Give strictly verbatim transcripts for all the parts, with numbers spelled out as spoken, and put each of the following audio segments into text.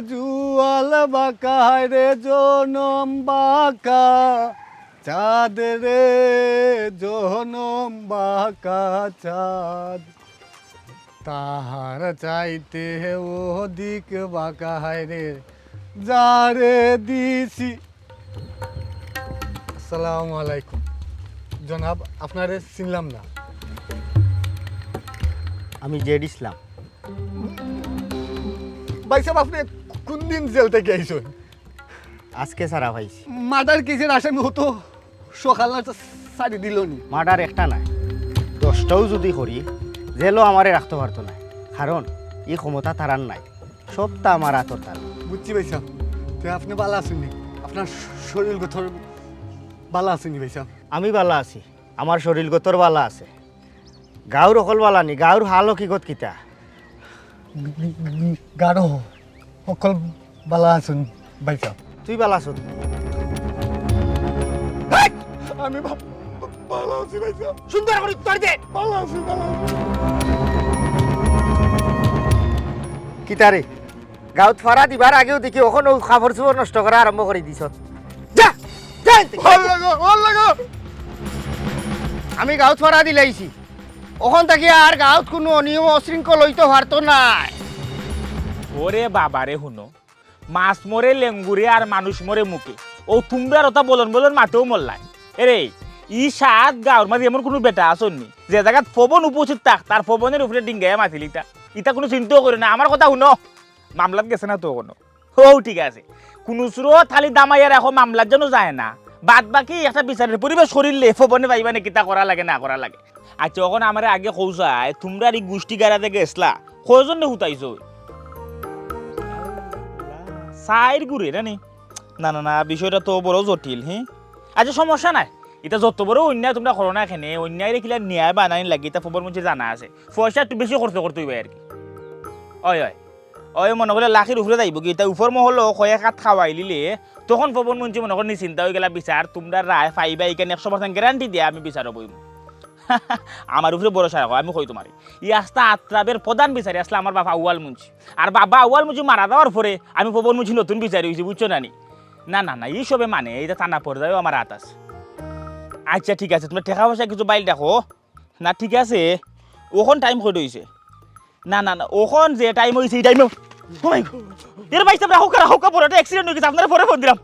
জুয়াল বাঁকা হায় রে জনম বাঁকা, চাঁদ রে জনম বাঁকা চাঁদ, তাহার চাইতে অধিক বাঁকা হায় রে যারে দিছি। আসসালামু আলাইকুম। জনাব, আপনারে চিনলাম না। আমি জেড ইসলাম। ভাই সাহেব, আপনি কোন দিন জেল থেকে আইছেন? আজকে ছাড়া পাইছি। মার্ডার কেসের আসামি অতো সকাল না ছাড়ি দিল নি? মার্ডার একটা নায়, দশটাও যদি করি, জেলও আমারে রাখতো পারতো নায়, কারণ ই ক্ষমতা তারার নাই, সবটা আমার আতর তাল। বুঝছি ভাই সাহেব, তে আপনি ভালা আছইন নি? আপনার শরীর গতর ভালা আছইন নি ভাই সাহেব? আমি ভালা আছি, আমার শরীর গতর ভালা আছে। গাঁওর অকল ভালা নি, গাঁওর হাল হকিকত কিতা? গারো হকল ভালা আছইন ভাই সাহেব। তুই ভালা আছস? আমি ভা-, ভালা আছি ভাই সাহেব। সুন্দর করি উত্তর দে। ভালা আছি, ভালা আছি। কিতা রে? গাঁওত ফাড়া দিবার আগেউ দেখি অখন অউ কাপড়-চোপড় নষ্ট করা আরম্ভ করি দিছস। যা, যা এনতে। ভালা লাগো, ভালা লাগো। আমি গাঁওত ফাড়া দিলাইছি। অখন থাকি আর গাঁওত কুনু অনিয়ম অশৃঙ্খল অইতো পারতো নায়। ওরে বাবা রে, হুনো, মাছ মরে লেঙ্গুরে আর মানুষ মরে মুখে। অউ তুমরার অতা বলন বলন মাতেউ মরলায়। এরে, ই সাত গাঁওর মাঝে এমন কুনু বেটা আছইন নি, যে জাগাত ফবন উপস্থিত থাক, তার ফবনর উপরে ডিঙ্গাইয়া মাতিলিতা? ইতা কুনু চিন্তাও করিও না, আমার কথা হুনো। মামলাত গেছে না তো অখনো? অউ ঠিক আছে, কুনু সুরত খালি দামাইয়া রাখো, মামলাত যেন যায় না। বাদ বাকি একটা বিচারর পরিবেশ করিলে ফবনে পাইবা নে কিতা করা লাগে না করা লাগে। আচ্ছা, অখন আমারে আগে কও চাই, তুমরার ই গুষ্টি গাড়াতে গেছলা, কয়জনরে হুতাইছো? চাইর গুরে না নি? না, না, না, বিষয়টা তো বড় জটিল, হি? আচ্ছা, সমস্যা নাই। ইতা যত বড় অন্যায় তুমরা করো না কেনে, অন্যায়রে কিলা ন্যায় বানানির লাগি, ইতা ফবন মুন্সির জানা আছে। পয়সা একটু বেশি খরচ করতে অইবো আর কি। অয়, অয়। অয় মনো করলে লাখির উপরে যাইবোগি, ইতা উপর মহলো কয়েক আত খাওয়াইলিলে, তখন ফবন মুন্সি মনো করি নিশ্চিন্তা অইগেলা বিচার, তুমরার রায় পাইবা, ইখান একশো percent guarantee দিয়া আমি বিচারো বইমু। আমার উপরে ভরসা রাখো, আমি কই তুমারে। ই আস্তা আত্রাবের প্রধান বিচারি আছলা আমার বাবা আউয়াল মুন্সি। আর বাবা আউয়াল মুন্সি মারা যাওয়ার পরে আমি ফবন মুন্সি নতুন বিচারি অইছি, বুঝছো না নি? না, না, না, ই সবে মানে, ইটা থানা পর্যায়েও আমার আত আছে। আচ্ছা, ঠিক আছে, তুমরা টেকা পয়সা কিছু বাইল রাখো। না, ঠিক আছে, অখন time কয়টা অইছে? না, না, না, অখন যে time অইছে, ই time-এ, oh my God, এর ভাই সাহেব, রাখউক্কা, রাখউক্কা, বড় একটা accident অইগেছে, আপনারে পরে ফোন দিরাম।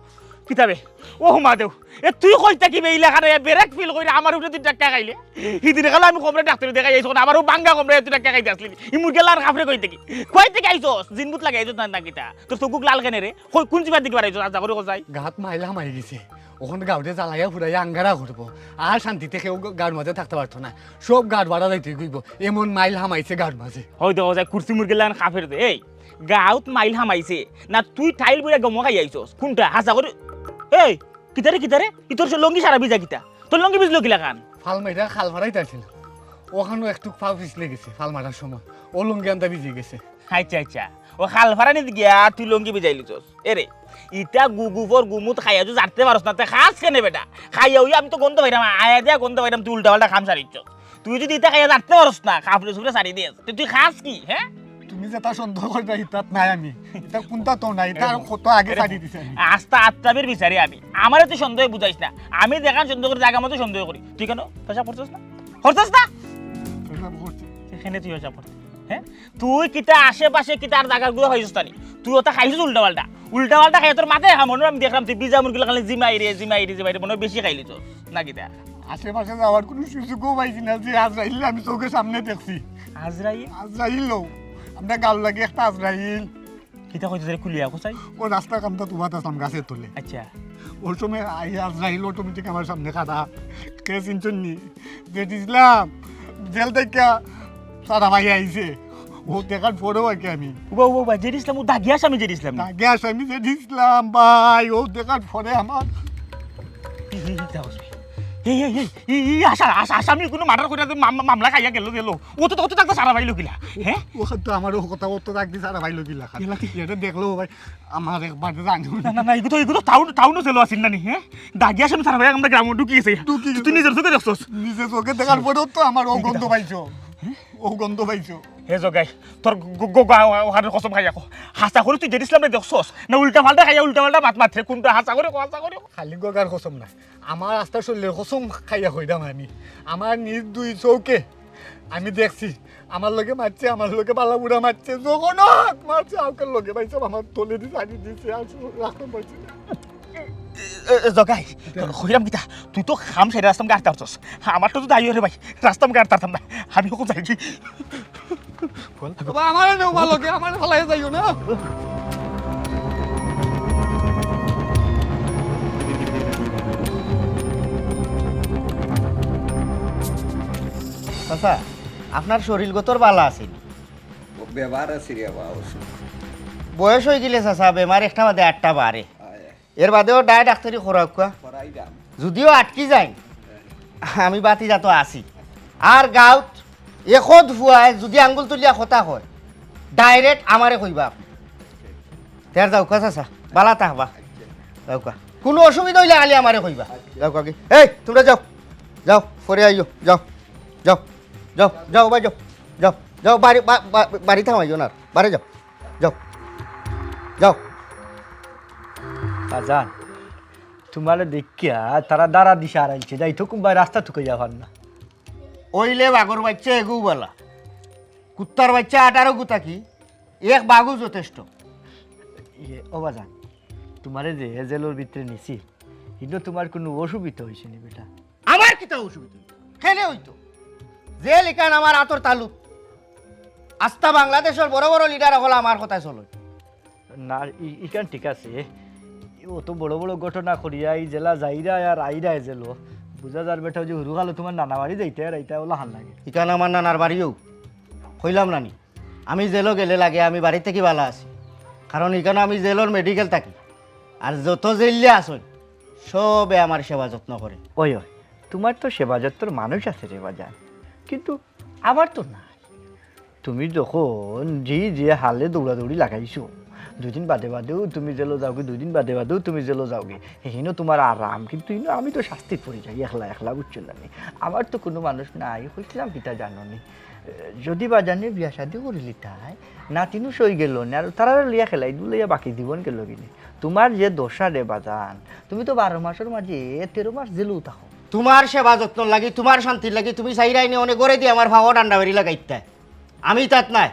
কিতা বে? ও মা দেও, এ তুই কই থাকি বে, ইলাখান ব্রেক ফেইল কইরা আমার উপরে তুই টেক্কা খাইলে? হিদিন কালে আমি কমরে ডাক্তারি দেখাই আইছি, আমার অউ ভাঙ্গা কমরে তুই টেক্কা খাইতে আছলি। ই মুরগির লাখান কাফরে কই থাকি? কই থাকি আইছস? জিনভূত লাগাই আইছস না, না কিতা? তোর চউখ লাল কেনে রে? কই, কুন চিপার দিকে বাড়াইছস? আচ্ছা, করে কোথায়? গাত মাইল হামাই গেছে। অখন গাউরে জ্বালাইয়া ফুরাইয়া আঙ্গারা করবো। আর শান্তিতে কেউ গাউর মাঝে থাকতে পারতো না। সব গাউর বারা যাইতে অইবো। এমন মাইল হামাইছে গাউর মাঝে। অউ দেখো যায়, কুরসি মুরগির লাখান কাফের দে। এই, গাউত মাইল হামাইছে। না তুই টাইল বইয়া গম খাই আইছস? কুনটা? হাছা করি। এই, কিতারে, কিতারে? ই তোর সে লুঙ্গি সারা ভিজা কিতা? তোর লুঙ্গি ভিজলো কিলাখান? ফাল মাইরা খাল ফাড়াইতে আইছিলাম। অখানো একটুক পাও পিছলে গেছে, ফাল মারার সময়। অউ লুঙ্গি আনতা ভিজি গেছে। আচ্ছা, আচ্ছা। অউ খাল ফাড়ানিত গিয়া তুই লুঙ্গি ভিজাইলিছস। এরে, ইতা গু-, গুবর গুমুত খাইয়া তুই জারতে পারস না, তে খাস কেনে বেটা? খাইয়া অইয়া আমি তো গন্ধ পাইরাম, আয়া দিয়া গন্ধ পাইরাম, তুই উল্টা-পাল্টা কাম সারিছস। তুই যুদি ইতা খাইয়া জারতে পারস না, কাপড়ে-চুপড়ে সারি দেস, তে তুই খাস কি, হে? তুমি যেতা সন্দেহ কররায়, ইতাত নাই আমি। ইতা কুনতাত নাই, ইতা আরো কত আগে সারি দিছি আমি। আস্তা আত্রাবের বিচারি আমি। আমারে তুই সন্দেহ বুঝাইস না। আমি যেখান সন্দেহ করি, জাগা মতো সন্দেহ করি। তুই কেনে পেশাব করছস না? করছস না? পেশাব করছি। এখানে তুই পেশাব করছস, হে? তুই কিতা আশেপাশে কিতা আর জাগার গুড়া খাইছস নি? তুই অতা খাইছস উল্টা-পাল্টা। উল্টা-পাল্টা খাইয়া তোর মাথায় হামানোর আমি দেখরাম, তুই ভিজা মুরগির লাখান জিমাইরে, জিমাইরে, জিমাইরে, মনো অয় বেশি খাইলিছস। না কিতা? আশেপাশে যাওয়ার কুনু সুযোগও পাইছি না যে আজরাইলরে আমি চউখর সামনে দেখছি। আজরাইল? আজরাইল অউ। আমরার গাউর লাগি একটা আজরাইল। কিতা কইতে রে, খুলিয়া কও চাই? অউ রাস্তার কান্দাত উবাত আছলাম গাছর তলে। আচ্ছা। অউ সময় আই আজরাইল automatic আমার সামনে খাড়া। কে চিনছইন নি? জেড ইসলাম, জেল থাকি ছাড়া পাইয়া আইছে। অউ দেখার পরেউ আর কি আমি। উবা, উবা, উবা, জেড ইসলাম, অউ দাগি আসামি জেড ইসলাম নি? দাগি আসামি জেড ইসলাম ভাই, অউ দেখার পরে আমার এই, এই, এই, এই, এই, এই, এই, এই, আশা-, আশা-, আসামি কুনু মার্ডার করিয়া যে মাম-, মামলা খাইয়া গেলো, গেলো। অউ তো, অউ তো থাকতে ছাড়া পাইলো কিলা, হে? অউ তো আমার অউ কথা, অউ তো থাকতে ছাড়া পাইলো কিলা? কিলা কি? ইটা দেখলো ভাই, আমার একবার জানি। না, না, না, ইগু তো, ইগু তো টাউন, টাউনো জেলো আছিল না নি, হে? দাগি আসামি ছাড়া পাইয়া আমরার গ্রামো ঢুকি গেছে। ঢুকি গেছে। তুই নিজর চউখে দেখছস? নিজর চউখে দেখার পরেউ তো আমার অউ গন্ধ পাইছো। হে? অউ গন্ধ পাইছো। হে জগাই, তোর গ-, গ-, গ-, অখানর কসম খাইয়া ক। হাছা করি তুই জেড ইসলামরে দেখছস? না উল্টা পাল্টা খাইয়া উল্টা পাল্টা মাত মাতরে কুনটা? হাছা করি ক, হাছা করি ক। খালি গগার কসম না, আমার আস্তা শরীলর কসম খাইয়া কইরাম আমি। আমার নিজ দুই চউখে আমি দেখছি, আমার লগে মাতছে, আমার লগে বালা বুড়া মাতছে, জগন্নাথ মাতছে, আউকার লগে ভাই সাব আমার তলেদি ছাড়ি দিছে, আর রাখতাম পারছি না। এ, এ, জগাই, কইরাম কিতা? তুই তো খাম সাইডে রাস্তা মুখে আটতে পারছস। আমার তো দায়ী রে ভাই, রাস্তা মুখে আটতে পারতাম না। আমি অখন যাইগি। বাবা, আমারে নেও ভালো কে, আমারে ফালাই যাইও না। চাচা, আপনার শরীরগতর বালা আছে নি? ও বেমার আছি রে বাবা, অসুখ। বয়স অই গেলে চাচা, বেমার একটা বাদে আটটা বাড়ে। আয়। এর বাদেও ডায় ডাক্তারি করাউক্কা। করাই দাম। যদিও আটকি যায়, আমি বাতি যাতো আছি। আর গাউত একদ ফুয়ায় যদি আঙ্গুল তুলিয়া কথা কয়, direct আমারে কইবা আপনে। তে আর যাউক্কা চাচা, বালা থাকবা। যাউক্কা। কুনু অসুবিধা অইলে খালি আমারে কইবা। যাউক্কা কি? এই, তুমরা যাও। যাও, পরে আইও। যাও। যাও। যাও, যাও, ভাই, যাও। যাও। যাও, বাড়ি, বা-, বা-, বাড়ি থামাইও না। বাড়ি যাও। যাও। যাও। বাজান, তুমারে দেখিয়া তারা দাঁড়া দিশা হারাইছে। যাই তো কুনবায় রাস্তা থুকে যাওয়ার না। অইলে বাঘর বাইচ্চা এগু বালা। কুত্তার বাইচ্চা আঠারো গুতা কি? এক বাঘও যথেষ্ট। ইয়ে, ও বাজান, তুমারে যে জেলর ভিতরে নিছিল, কিন্তু তুমার কুনু অসুবিধা অইছে নি বেটা? আমার কিতা অসুবিধা অইতো? কেনে অইতো? জেল ইখান আমার আতর তালুত। আস্তা বাংলাদেশর বড় বড় লিডার অকল আমার কথায় চলইন। না, ই-, ইখান ঠিক আছে। অত বড় বড় ঘটনা করিয়া ই জেলা যাইরায় আর আইরায় জেলো। বুঝা যার বেটা যে হুরুকালো তুমার নানা বাড়ি যাইতে আর আইতা অলাখান লাগে। ইখান আমার নানার বাড়িও। কইলাম না নি? আমি জেলো গেলে লাগে আমি বাড়ি থাকি বালা আছি। কারণ ইখানো আমি জেলর মেডিকেল থাকি। আর যত জেইল্লা আছইন, সবে আমার সেবা যত্ন করে। ওই, ওই, তুমার তো সেবা যত্নর মানুষ আছে রে বাজান, কিন্তু আমার তো নাই। তুমি যখন যে যে হালে দৌড়াদৌড়ি লাগাইছো, দুই দিন বাদে বাদেও তুমি জেলো যাওগি, দুই দিন বাদে বাদেও তুমি জেলো যাওগি, হিনো তুমার আরাম, কিন্তু হিনো আমি তো শাস্তিত পড়ি যাই একলা একলা, বুঝছো না নি? আমার তো কুনু মানুষ নাই, কইছিলাম কিতা জানো নি? যদি বাজানে বিয়া শাদি করিলিতায়, নাতিনু সই গেল নে, আর তারারে লইয়া খেলাই দু লইয়া বাকি জীবন গেল গিনে। তুমার যে দশা রে বাজান, তুমি তো বারো মাসর মাঝে তেরো মাস জেলও থাকো। তুমার সেবা যত্নর লাগি, তুমার শান্তির লাগি, তুমি চাইরায় নি অনে ঘরেদি আমার ফাও ডান্ডা বাড়ি লাগাইতায়। আমি তাত নাই।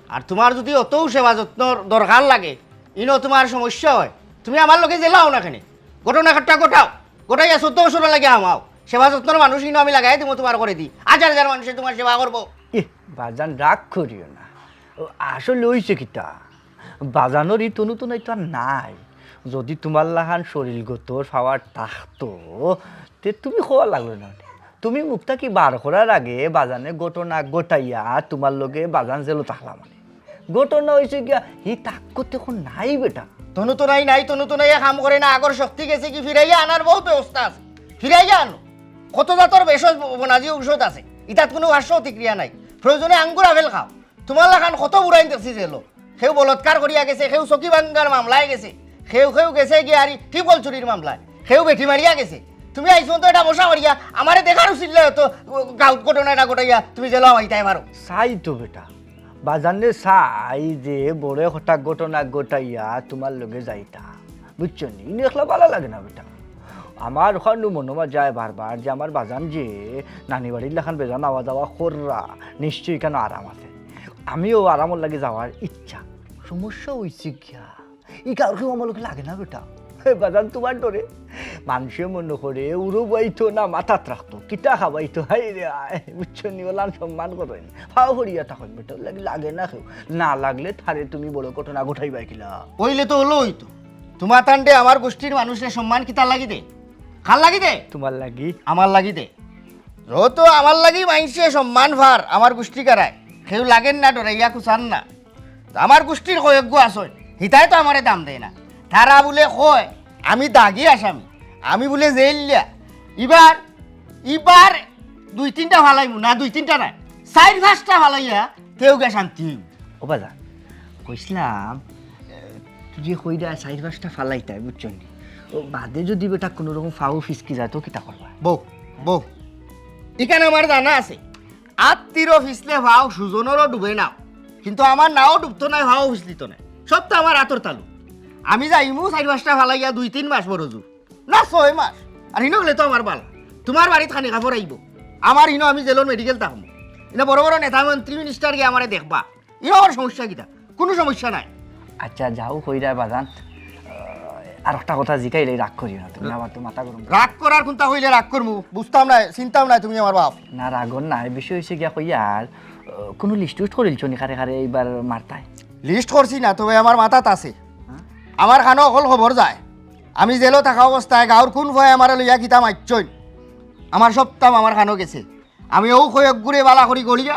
আর তুমার যদি অতও সেবা যত্নর দরকার লাগে, ইনো তুমার সমস্যা অয়, তুমি আমার লগে জেলো আও না কেনে? ঘটনা একটা ঘটাও, ঘটাইয়া চৌদ্দ বছর লাগি হামাও। সেবা যত্নর মানুষ ইনো আমি লাগাই দিমু তুমার ঘরেদি। হাজার হাজার মানুষে তুমার সেবা করবো। ইহ, বাজান রাগ করিও না। ও, আসলে অইছে কিতা, বাজানর ই তনু তনাই তো আর নাই। যদি তুমার লাখান শরীরগতর পাওয়ার থাকতো, তে তুমি কওয়া লাগলো না। তুমি মুখ থাকি বার করার আগে বাজানে ঘটনা ঘটাইয়া তুমার লগে বাজান জেলো থাকলা মানে। ঘটনা অইছে গিয়া, হি তাক্কত অখন নাই বেটা। তনু তনাই নাই, তনু তনাইয়ে কাম করে না, আগর শক্তি গেছে গি, ফিরাইয়া আনার বউত ব্যবস্থা আছে। ফিরাইয়া আনো। কত জাতর ভেষজ ব-, বনাজি ঔষধ আছে। ইতাত কুনু পার্শ্ব প্রতিক্রিয়া নাই। প্রয়োজনে আঙ্গুর আপেল খাও। তুমার লাখান কত বুড়াইন দেখছি জেলো। কেউ বলৎকার করিয়া গেছে, কেউ চকি ভাঙ্গার মামলায় গেছে, কেউ কেউ গেছে গিয়া আরি টিউবওয়েল চুরির মামলায়, কেউ বেটি মারিয়া গেছে। তুমি আইজ পর্যন্ত এটা বসা করিয়া আমারে দেখার উচিত অইলে তো গাউত ঘটনা এটা ঘটাইয়া তুমি জেলো হামাইতায় পারো। চাই তো বেটা, বাজানে চাই যে বড় একটা ঘটনা ঘটাইয়া তুমার লগে যাইতা, বুঝছো নি? ইনো একলা বালা লাগে না বেটা। আমার অখানো মনো যায় বারবার যে আমার বাজান যে নানি বাড়ির লাখান বেজান আওয়া যাওয়া কররা, নিশ্চয়ই ইখানো আরাম আছে। আমিও আরামর লাগি যাওয়ার ইচ্ছা। সমস্যা অইছে গিয়া, ই কারো কেউ আমার লগে লাগে না বেটা। হে বাজান, তুমার ডরে মানষে মনো করে উড়ো বাইতো না মাথাত রাখতো, কিতা খাবাইতো, হায় রে হায়, বুঝছো নি? অলান সম্মান করইন, ফাও পড়িয়া থাকইন বেটা, লাগে, লাগে না কেউ। না লাগলে তারে তুমি বড় ঘটনা ঘটাইবায় কিলা? অইলে তো অইলো অইতো। তুমার তান্ডে আমার গুষ্টির মানুষরে সম্মান কিতার লাগি দে? কার লাগি দে? তুমার লাগি। আমার লাগি দে। যত আমার লাগি মাইনষে সম্মান পার, আমার গুষ্টি কারায়। কেউ লাগের না, ডরাইয়া কুচার না। আমার গুষ্টির কয়েকগু আছইন, হিতায় তো আমারে দাম দেয় না। তারা বুলে কয়, "আমি দাগি আসামি, আমি বুলে জেইল্লা।" ইবার, ইবার দুই তিনটা ফালাইমু না, দুই তিনটা নায়, চাইর পাঁচটা ফালাইয়া তেউ গিয়া শান্তি অইমু। ও বাজান, কইছলাম, এ, তুই যে কইরা চাইর পাঁচটা ফালাইতায়, বুঝছো নি? ও বাদে যদি বেটা কুনু রকম ফাও ফিসকি যায়, তো কিতা করবা? বউ, বউ, ইখান আমার জানা আছে। আত্তিরও ফিছলে ফাও সুজনরও ডুবে নাও, কিন্তু আমার নাও ডুবতো নায়, ফাও ফিছলিতো নায়। সব তো আমার আতর তালু। আমি যাইমু চাইর পাঁচটা ফালাইয়া দুই তিন মাস বড় জু, না ছয় মাস। আর হিনো গেলে তো আমার বালা, তুমার বাড়িত খানি কাপড় আইবো। আমার হিনো আমি জেলর মেডিকেল থাকমু। ইনো বড় বড় নেতা মন্ত্রী মিনিস্টার গিয়া আমারে দেখবা। ইনো আমার সমস্যা কিতা? কুনু সমস্যা নাই। আচ্ছা, যাও কইরায় বাজান। আহ, আর একটা কথা জিকাইলে রাগ করিও না তুমি, আবার তো মাথা গরম। রাগ করার কুনতা কইলে রাগ করমু? বুঝতাম নায়, চিনতাম নায় তুমি আমার বাপ। না, রাগর নায়, বিষয় অইছে গিয়া কইয়ার, আহ, কুনু লিস্ট টুস্ট করিলছো নি কারে কারে এইবার মারতায়? লিস্ট করছি না, তবে আমার মাথাত আছে। হ্যাঁ? আমার কানো অকল খবর যায়। আমি জেলো থাকা অবস্থায় গাঁওর কুন ফুয়ায় আমারে লইয়া কিতা মারছইন, আমার সবতা আমার কানো গেছে। আমি অউ কয়েকগুরে বালা করি গড়িয়া,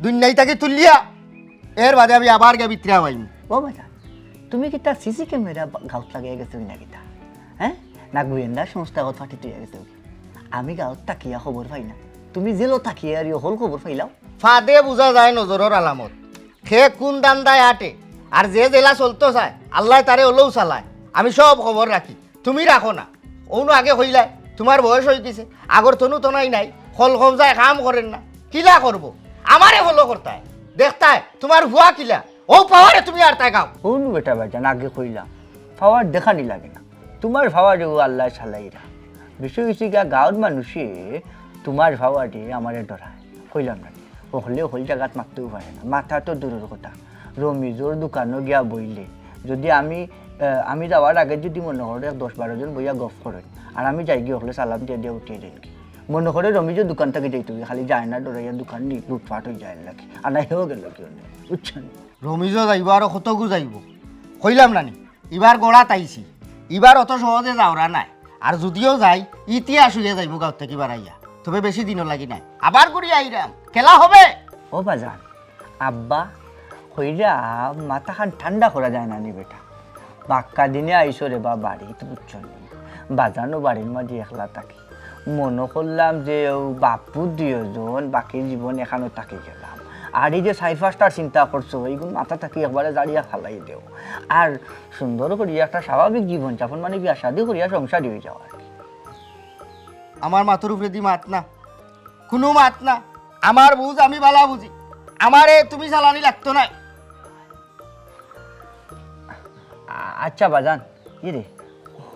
দুনিয়াই থাকি তুলিয়া, এর বাদে আমি আবার গিয়া ভিতরে হামাইমু। ও বেটা, তুমি কিতা সিসি ক্যামেরা গাঁওত লাগাইয়া গেছো না কিতা? হ্যাঁ? না গোয়েন্দা সংস্থা গাঁওত ফাটিত অইয়া গেছো? আমি গাঁওত থাকিয়া খবর পাই না, তুমি জেলো থাকিয়া আর অকল খবর পাইলাও? ফাদে বুঝা যায় নজরর আলামত। কে কুন ধান্দায় আটে, আর যে যেলা চলতো চায়, আল্লায় তারে অলাউ চালায়। আমি সব খবর রাখি, তুমি রাখো না। অনো আগে কইলায়, তুমার বয়স অইগেছে, আগর তনু তনাই নাই, কলকবজায় কাম করের না, কিলা করবো? আমারে ফলো করতায়, দেখতায়, তুমার ফুয়া কিলা, অউ পাওয়ারে তুমি আর তাই গাও। অনো বেটা ভাইজান, আগে কইলাম, পাওয়ার দেখানি লাগে না, তুমার পাওয়ারে অউ আল্লায় চালাইরা। বিষয় অইছে গিয়া গাঁওর মানুষে তুমার পাওয়ারে আমারে ডরায়। কইলাম না নি? অকলে অকল জাগাত মাততেও পারে না, মাতা তো দূরর কথা। রমিজর দোকানো গিয়া বইলে, যুদি আমি, আহ, আমি যাওয়ার আগে যুদি মনো করো এক দশ বারো জন বইয়া গফ করইন, আর আমি যাইগি অকলে সালাম দিয়া দিয়া উঠিয়া যাইগি। মনো করো রমিজর দোকান থাকি যাইতো গি, খালি যায় না ডরাইয়া দোকান নি লুটপাট অইযায় নাকি, আর না হেও গেলো কি অনে, বুঝছো নি? রমিজও যাইবো, আরো কতগু যাইবো, কইলাম না নি? ইবার গড়াত আইছি, ইবার অত সহজে যাওরা নায়। আর যুদিও যাই, ইতিহাস অইয়া যাইমু গাঁওত থাকি বারাইয়া। তবে বেশি দিনর লাগি নায়, আবার ঘুরিয়া আইরাম, খেলা হবে। ও বাজান, আব্বা, কইরা মাথাখান ঠান্ডা করা যায় না নি বেটা? বাক্কা দিনে আইছো রে বা বাড়িত, বুঝছো নি? বাজানও বাড়ির মাঝে একলা থাকি। মনো করলাম যে অউ বাপ-পুত দুইওজন, বাকি জীবন এখানো থাকি গেলাম। আর এই যে চাইর পাঁচটার চিন্তা করছো, এইগুন মাথা থাকি একবারে জারিয়া ফালাই দেও। আর সুন্দর করিয়া একটা স্বাভাবিক জীবন যাপন, মানে বিয়া শাদি করিয়া সংসারী অইযাও আর কি। আমার মাথার উপরেদি মাত না, কুনু মাত না। আমার বুঝ আমি বালা বুঝি, আমারে তুমি চালানি লাগতো নায়। আ-, আচ্ছা বাজান, ই রে,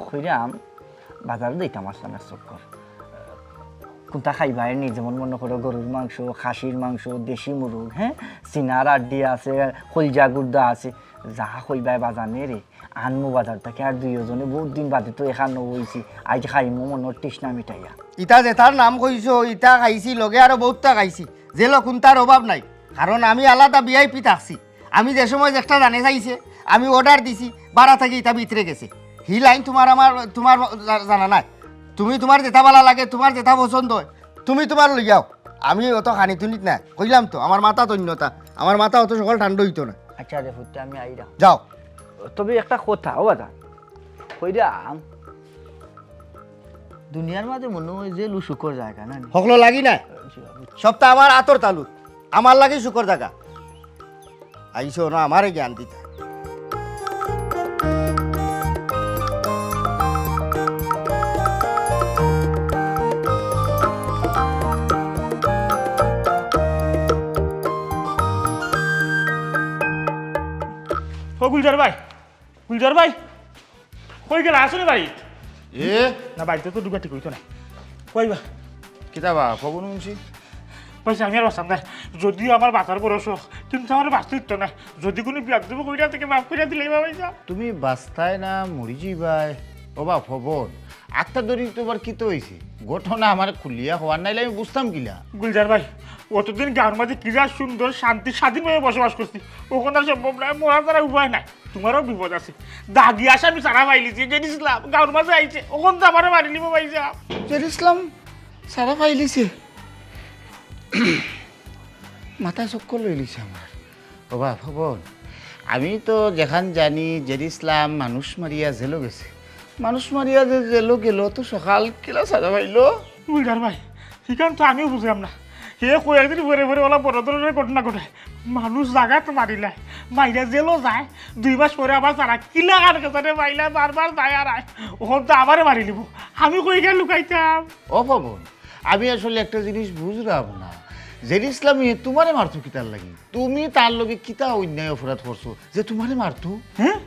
কইরাম, বাজারো যাইতাম আছলাম এক চক্কর। কুনতা খাইবায় নি, যেমন মনো করো গরুর মাংস, খাসির মাংস, দেশি মুরগ, হ্যাঁ, সিনার আড্ডি আছে, কইলজা গুর্দা আছে, যা কইবায় বাজানে রে, আনমু বাজার থাকি। আর দুইওজনে বউত দিন বাদে তো এখানো অইছি, আইজ খাইমু মনর তৃষ্ণা মিটাইয়া। ইতা যেতার নাম কইছো, ইতা খাইছি, লগে আরো বউততা খাইছি, জেলো কুনতার অভাব নাই, কারণ আমি আলাদা ভিআইপি থাকছি। আমি যে সময় যেকটা জানে চাইছে, আমি অর্ডার দিছি, বারা থাকি ইতা ভিতরে গেছে। হি লাইন তুমার আমার, তুমার জা-, জানা নাই। তুমি তুমার যেতা বালা লাগে, তুমার যেতা পছন্দ অয়, তুমি তুমার লইয়াও। আমি অত খানি তুনিত না, কইলাম তো, আমার মাথাত অন্যতা, আমার মাথা অত সকাল ঠান্ডা অইতো না। আচ্ছা রে পুত্র, আমি আইরাম। যাও। তবে একটা কথা, ও বাজান, কইরাম, দুনিয়ার মাঝে মনো অয় যে লু সুখর জাগা না নি? হকলো লাগি না। সবতা আমার আতর তালু, আমার লাগি সুখর জাগা। আইছো না আমারে জ্ঞান দিতা। ও গুলজার ভাই, গুলজার ভাই, কই গেলা? আছো নি বাড়িত? এ? না, বাড়িত তো ঢুকা ঠিক অইতো না। কই বা? কিতা বা, খবর হুনছি? ভাইসাব, আমি আর বাঁচতাম না। যদিও আমার বাঁচার বড় শখ, কিন্তু আমার বাঁচতে ইচ্ছা না। যদি কুনু বিয়াদবি কইরা থাকি মাফ কইরা দিলাইবা ভাইসাব। তুমি বাঁচতায় না মরি যাইবায়? ও বা ফবন, আত্মা দরি তোমার কিতা অইছে? ঘটনা আমারে খুলিয়া কও, নাইলে আমি বুঝতাম কিলা? গুলজার ভাই, অতদিন গাঁওর মাঝে কিলা সুন্দর শান্তি স্বাধীনভাবে বসবাস করছি, অখন আর সম্ভব নায়, মরা ছাড়া উপায় নাই। তুমারও বিপদ আছে। দাগি আসামি ছাড়া পাইলিছে, জেড ইসলাম গাঁওর মাঝে আইছে, অখন তো আমারে মারিলিবো ভাইসাব। জেড ইসলাম ছাড়া পাইলিছে? মাথায় চক্কর লইলিছে আমার। ও বা ফবন, আমি তো যেখান জানি জেড ইসলাম মানুষ মারিয়া জেলো গেছে। মানুষ মারিয়া যে জেলো গেলো তো সকাল কিলা ছাড়া পাইলো? গুলজার ভাই, ইখান তো আমিও বুঝলাম না। হে কয়েকদিন পরে পরে অলা বড় ধরনের ঘটনা ঘটায়। মানুষ জাগাত মারিলায়, মাইরা জেলো যায়, দুই মাস পরে আবার ছাড়া। কিলা কার কাছে পাইলায়, বারবার যায় আর আয়। অখন তো আমারে মারিলিবো। আমি কই গিয়া লুকাইতাম? ও ফবন, আমি আসলে একটা জিনিস বুঝলাম না, জেড ইসলামে তুমারে মারতো কিতার লাগি? তুমি তার লগে কিতা অন্যায় অপরাধ করছো যে তুমারে মারতো? হ্যাঁ,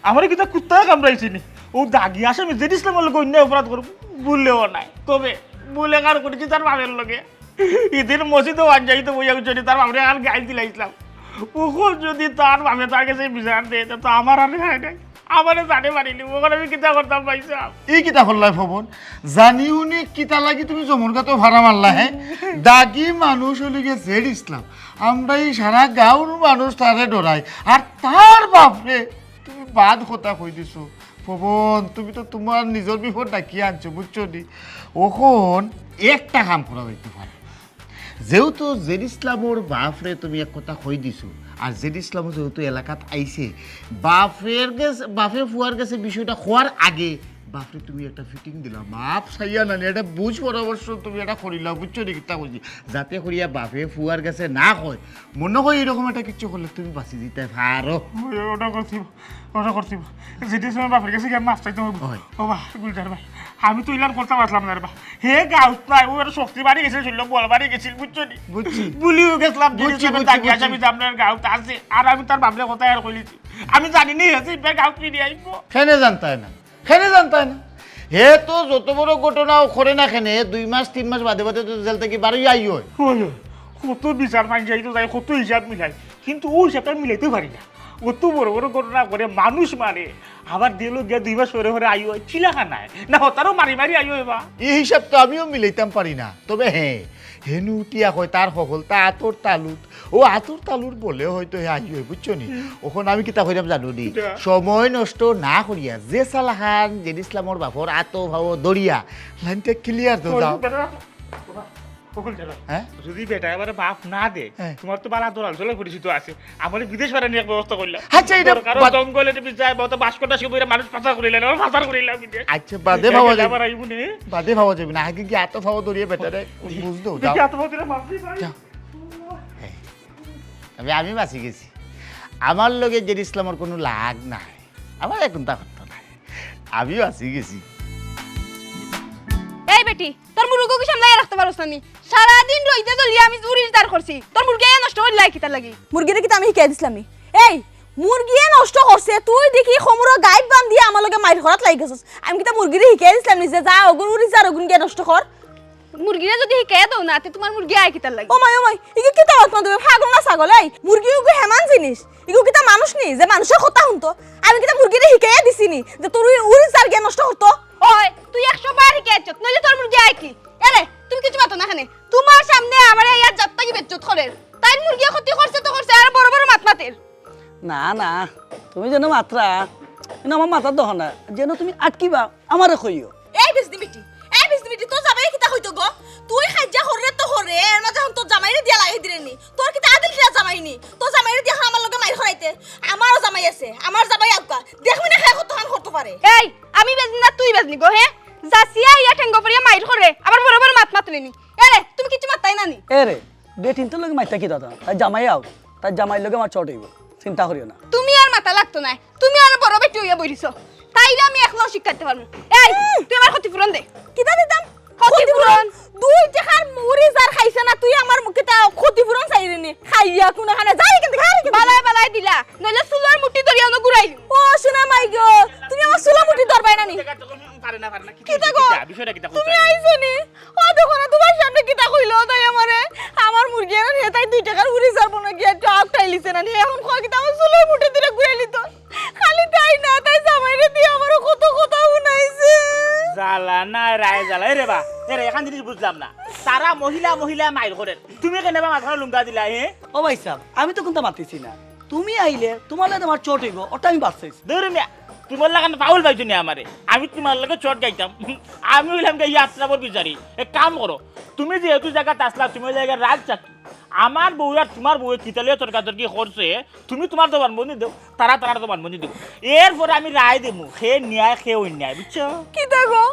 আমারে কিতা কুত্তায় কামড়াইছে নি? ও দাগি আসামি জেড ইসলামর লগে অন্যায় অপরাধ করবো? ভুলেও নাই। কবে? ভুলে কার করেছি? তার বাপের লগে। ইদিন মসজিদো আঞ্জাইতে বইয়া উঠছি, তার বাপরে আর গাইল দিলাইছিলাম। ওখন যদি তার বাপে তার কাছে বিচার দেয়, তা তো আমার আর রেহাই নাই। আমারে জানে মারিলি, ওখানে আমি কিতা করতাম ভাই সাহেব? এই কিতা করলায় পবন? জানি উনি কিতা লাগি তুমি জমরগাতো ফাড়া মারলা, হ্যাঁ? দাগি মানুষ অইলো গিয়া জেড ইসলাম। আমরা এই সারা গাঁওর মানুষ তারে ডরাই। আর তার বাপরে তুমি বাদ কথা কই দিছো। পবন, তুমি তো তুমার নিজর বিপদ ডাকিয়া আনছো, বুঝছো নি? অখন একটা কাম করা যাইতে পারে। যেহেতু জেড ইসলামর বাপরে তুমি এক কথা কই দিছো, আর জেড ইসলাম যেহেতু এলাকাত আইছে, বাপের গেছে, বাপে ফুয়ার গেছে বিষয়টা কওয়ার আগে বাপরে তুমি একটা ফিটিং দিলা, মাপ চাইয়া নানি, এটা বুঝ পরামর্শ তুমি এটা করিলা, বুঝছো নি কিতা কইছি? যাতে করিয়া বাপে ফুয়ার গেছে না কয়, মনে হয় এরকম একটা কিচ্ছু করলে তুমি বাঁচি দিতে পারো। ওই, ওটা করছি, ওটা করছি। জেড ইসলামর বাপের গেছে গিয়া মাপ চাইতে হবে। ওই। ও বা, গুলজার ভাই, আমি তো ইলান করতাম পারলাম না রে বা। হে গাউত নাই, ও একটা শক্তি বাড়ি গেছিল, ছিল, বল বাড়ি গেছিল, বুঝছো নি? বুঝছি। ভুলিও গেছিলাম, জেড বুঝছি, ইসলামর বুঝছি, দাগি বুঝছি। আসামি যে আমরার গাউত আছে, আর আমি তার বাপরে কথা আর কইলিছি। আমি জানি নি, হে যে ইবার গাউত ফিরি আইবো। কেনে জানতায় না? কেনে জানতায় না? হে তো যত বড় ঘটনাও করে না কেনে, দুই মাস, তিন মাস বাদে বাদে তো জেল থাকি বারই আইও। ওই, ওই, কত বিচার মাইনষে তো যাই, কত হিসাব মিলাই, কিন্তু ও হিসাবটা মিলাইতে পারি না। অত বড় বড় ঘটনা করে, মানুষ মারে, আবার জেলো গিয়া দুই মাস পরে পরে আইও, চিলাখানায় না, হতারও মারি মারি আইও এবার। এই হিসাব তো আমিও মিলাইতাম পারি না, তবে হ্যাঁ, হেনু উঠিয়া কয় তার হকলতা আতর তালুত, ও আতর তালুর বলে হয়তো হে আইও, বুঝছো নি? অখন আমি কিতা কইরাম জানো নি? কিতা? সময় নষ্ট না করিয়া যে সালাখান জেড ইসলামর বাপর আতো ভাও দরিয়া লাইনটা ক্লিয়ার তো ওই দাও। বেটা, ওবা, বকুল চালা। হ্যাঁ? যদি বেটা এবারে বাপ না দে, হ্যাঁ। তুমার তো বালা দলাল চলে পরিচিত আছে। আমারে বিদেশ পাঠানির এক ব্যবস্থা করিলা। আচ্ছা, এটা দরকার বাদ- জঙ্গলে তুমি যায়, বহুত বাস কটা শিবইরা মানুষ পাচার করিলা, আমার পাচার করিলা বিদেশ। আচ্ছা, বাদে ভাবা যাইবো। আবার আইবো নে। বাদে ভাবা যাইবো না, আগে কি আতো ভাও দরিয়া বেটারে বুঝ দাও, দেখি যাও। আতো ভাও দরিয়া মারছি ভাই। যাও। হ্যাঁ। তবে আমি বাঁচি গেছি। আমার লগে জেড ইসলামর কোনো লাগ নাই। আমার এখন তা করতো না। আমিও আছি গেছি। এই বেটি, তোর মুরগি কি সামলাই রাখতে পারছ না নি? সারাদিন রইদে জ্বলিয়া আমি উড়ির দার করছি। তোর মুরগি নষ্ট করিলাই কিতার লাগি? মুরগিরে কিতা আমি হিকাই দিছলাম নি? এই, মুরগিয়ে নষ্ট করছে, তুই দেখি খমুরো গাইড বান্ধিয়া আমার লগে মাইর করাত লাগি গেছস। আমি কিতা মুরগিরে হিকাই দিছলাম নি যে যা অগুন উড়ি যার অগুন গিয়া নষ্ট কর? মুরগিরে যদি হিকাইয়া দেও না, তে তুমার মুরগি আয় কিতার লাগি? ও মাই, ও মাই, ইগু কিতা মাত মাতবে? পাগল না ছাগল? এই, মুরগি ইগু হেমান জিনিস, ইগু কিতা মানুষ নি যে মানুষর কথা হুনতো? আমি কিতা মুরগিরে হিকাইয়া দিছি নি যে তোর ওই উড়ি যার গিয়া নষ্ট করতো? ওই, তুই একশো বার হিকাইছস, নইলে তোর মুরগি আয় কি? এরে, তুমি কিছু মাতো না কেনে? তুমার সামনে আমারে ইয়ার জাতটা কি বেজ্জত করের? তাইর মুরগিয়ে ক্ষতি করছে তো করছে, আর বড় বড় মাত মাতের। না, না, তুমি যেন মাতরা, কিন্তু আমার মাথার দোকান না, যেন তুমি আটকিবা, আমারে কইও। এই বিজনি বেটি, এই বিজনি বেটি, তোর জামাইয়ে কিতা কইতো গো? তুই খাইজা হররে তো হররে, এর মাঝে এখন তোর জামাইরে দিয়া লাগাই দিরে নি। তোর কিতা আদিল কিনা জামাই নি? তোর জামাইরে দিয়া এখন আমার লগে মাইর করাইতে। আমারও জামাই আছে, আমার জামাই আউকা। দেখবি না খায় কতখান করতে পারে। এই, আমি বেজনি না তুই বেজনি গো, হে? যাচিয়া ইয়া ঠেঙ্গো পড়িয়া মাইর করে, আবার বড় বড় মাত মাতলে নি। এরে, তুমি কিচ্ছু মাততায় না নি? এরে, বেটিন্তর লগে মাইতা কি দাদা? তাই জামাই আও, তাই জামাইর লগে আমার চট অইবো, চিন্তা করিও না। তুমি আর মাতা লাগতো নায়, তুমি আর বড় বেটি অইয়া বইরিছো, তাইলে আমি একলাও শিক্ষা দিতে পারমু। এই, তুই আমার ক্ষতিপূরণ দে। কিতা দিতাম? ক্ষতিপূরণ। দুই টেকার মুড়ি যার খাইছে না, তুই আমার মুখে তা ক্ষতিপূরণ চাইরে নি। খাইয়া কোনখানে যাই কিন্তু খালি কিন্তু বালাই বালাই দিলা, নইলে চুলর মুঠি ধরিয়া অনো ঘুরাইলিমু। ও সোনা মাই গো, তুমি আমার চুলর মুঠি ধরবায় না নি? পারে না, পারে না। কিতা গো? কিতা? বিষয়টা কিতা? তুমি আইছো নি? ও দেখো না, তুমার সামনে কিতা কইলো তাই আমারে? আমার মুরগি আর হে তাই দুই টেকার উড়ি যার বনো গিয়া একটু আউকাইলিছে না নি? এখন কয় কিতা আমার চুলর মুঠি ধরিয়া ঘুরাইলিতো? খালি তাই না, তাই জামাইরে দিয়া আমারে কত কথা হুনাইছে। জ্বালা না রায় জ্বালা। এরে বা, এরে এখান জিনিস বুঝলাম না। তারা মহিলা মহিলা মাইর করের, তুমি কেনে বা মাথার লুঙ্গা দিলা, হে? ও ভাই সাহেব, আমি তো কুন্তা মাতিছি না। তুমি আইলে তুমার লগে আমার চট অইবো, ওটা আমি বাদ চাইছি। ধরো মিয়া, তুমার লাখান পাগল পাইছো নি আমারে? আমি তুমার লগে চট গাইতাম? আমি অইলাম গিয়া ইয়াত্রাবর বিচারি। এক কাম করো, তুমি যেহেতু জাগাত আছলা, তুমি অইলা গিয়া রাজ সাক্ষী। আমার বউ আর তুমার বউয়ে কিতা লইয়া তর্কাতর্কি করছে, তুমি তুমার জবানবন্দি দেও, তারা তারার জবানবন্দি দেও। এরপরে আমি রায় দিমু, কে ন্যায়, কে অন্যায়, বুঝছো? কিতা গো?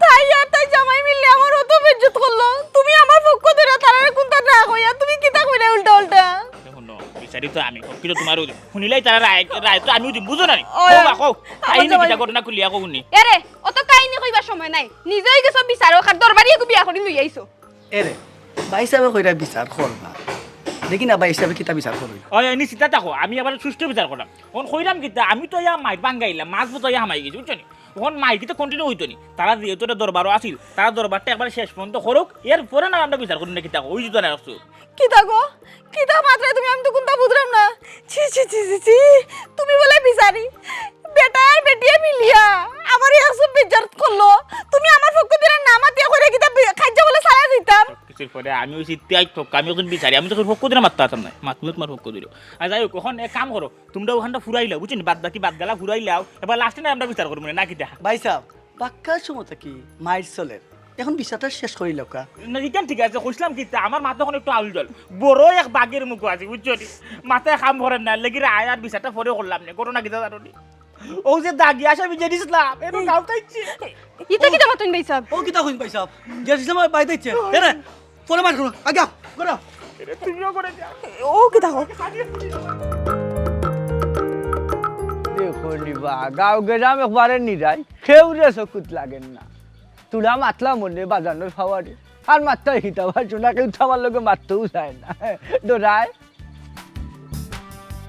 তাই আর তাই জামাই মিললে আমার অত বেইজ্জত করলো। তুমি আমার পক্ষ ধরে তারারে কুন্তা না কইয়া তুমি কিতা কইরা উল্টা উল্টা? দেখো, বিচারি তো আমি, কিন্তু তুমারও হুনিলাই তারা রায়, রায় তো আমিও দিমু, বুঝো না নি? ও, ও বা, কও, আমার কাহিনী জামাই কিতা ঘটনা খুলিয়া কও নি। এরে, অত কাহিনী কইবার সময় নাই। নিজেই গেছো বিচারক আর দরবারি এগু বিয়া করি লই আইছো। এরে, ভাইসাবে কইরা বিচার করবা। দেখি না ভাইসাবে কিতা বিচার করইন। ওই, এনি চিন্তা থাকো, আমি আবার সুষ্ঠু বিচার করলাম। অখন কইলাম কিতা, আমি তো ইয়া মাইর ভাঙ্গাইলাম, মাছ বুঝাইয়া হামাই গেছি, বুঝছো নি? অখন মাইর কিতা continue অইতো নি? তারা যেহেতু এটা দরবারও আছিল, তারা দরবারটা একবার শেষ পর্যন্ত করুক, এর পরে না আমরা বিচার করুন না কিতা, ওই জুতা না রাখছো। কিতা গো? কিতা মাতরায় তুমি? আমি তো কুন্তা বুঝরাম না। ছি, ছি, ছি, ছি, ছি। তুমি বলে বিচারি? বেটায় আর বেটিয়ে মিলিয়া আমারে এক চুপ বেইজ্জত করলো। তুমি আমার পক্ষ দিয়া না মাতিয়া কইরা কিতা বে-, খাইজা বলে ছাড়া দিতাম? সব কিছুর পরে আমি অইছি ত্যাগ ঠক, আমি একজন বিচারি, আমি তো পক্ষ দিয়া মাততাম নায়, মাতমু তোমার পক্ষ দিয়া। আর যাই হোক, অখন এক কাম করো, তুমরা অখানটা ফুরাইলাও, বুঝছো নি? বাদ বাকি বাদ গালা ফুরাইলাও, এবার last-এ না আমরা বিচার করমু নে, না কিতা? ভাইসাব, বাক্কা সময় থাকি মাইর চলের। অখন বিচারটা শেষ করিলাউক্কা। না, ইখান ঠিক আছে, কইছিলাম কিতা, আমার মাথা অখন একটু আউল জল। বড় এক বাঘের মুখো আছি, বুঝছো নি? মাথায় কাম করের না, লেগি রে আয় আর বিচারটা পরে করলাম নে, ঘটনা কিতা জানো নি? অউ যে দাগি আসামি জেড ইসলাম, এর নাম খাইছে। ইতা কিতা মাতইন ভাইসাব? ও কিতা কইন ভাইসাব? জেড ইসলাম বাইরে আইছে। এরে, পরে মার করো, আগে আও, করো। এরে, তুমিও করে যাও। ও কিতা কও? দেখো নি বা, গাঁও গেরাম একবারে নিরাই, কেউরে চকুত লাগের না। তুলা মাতলা মনে বাজানোর পাওয়ারে। আর মাততায় কিতা বা, শোনা কেউ তো আমার লগে মাততেও চায় না। ডরায়।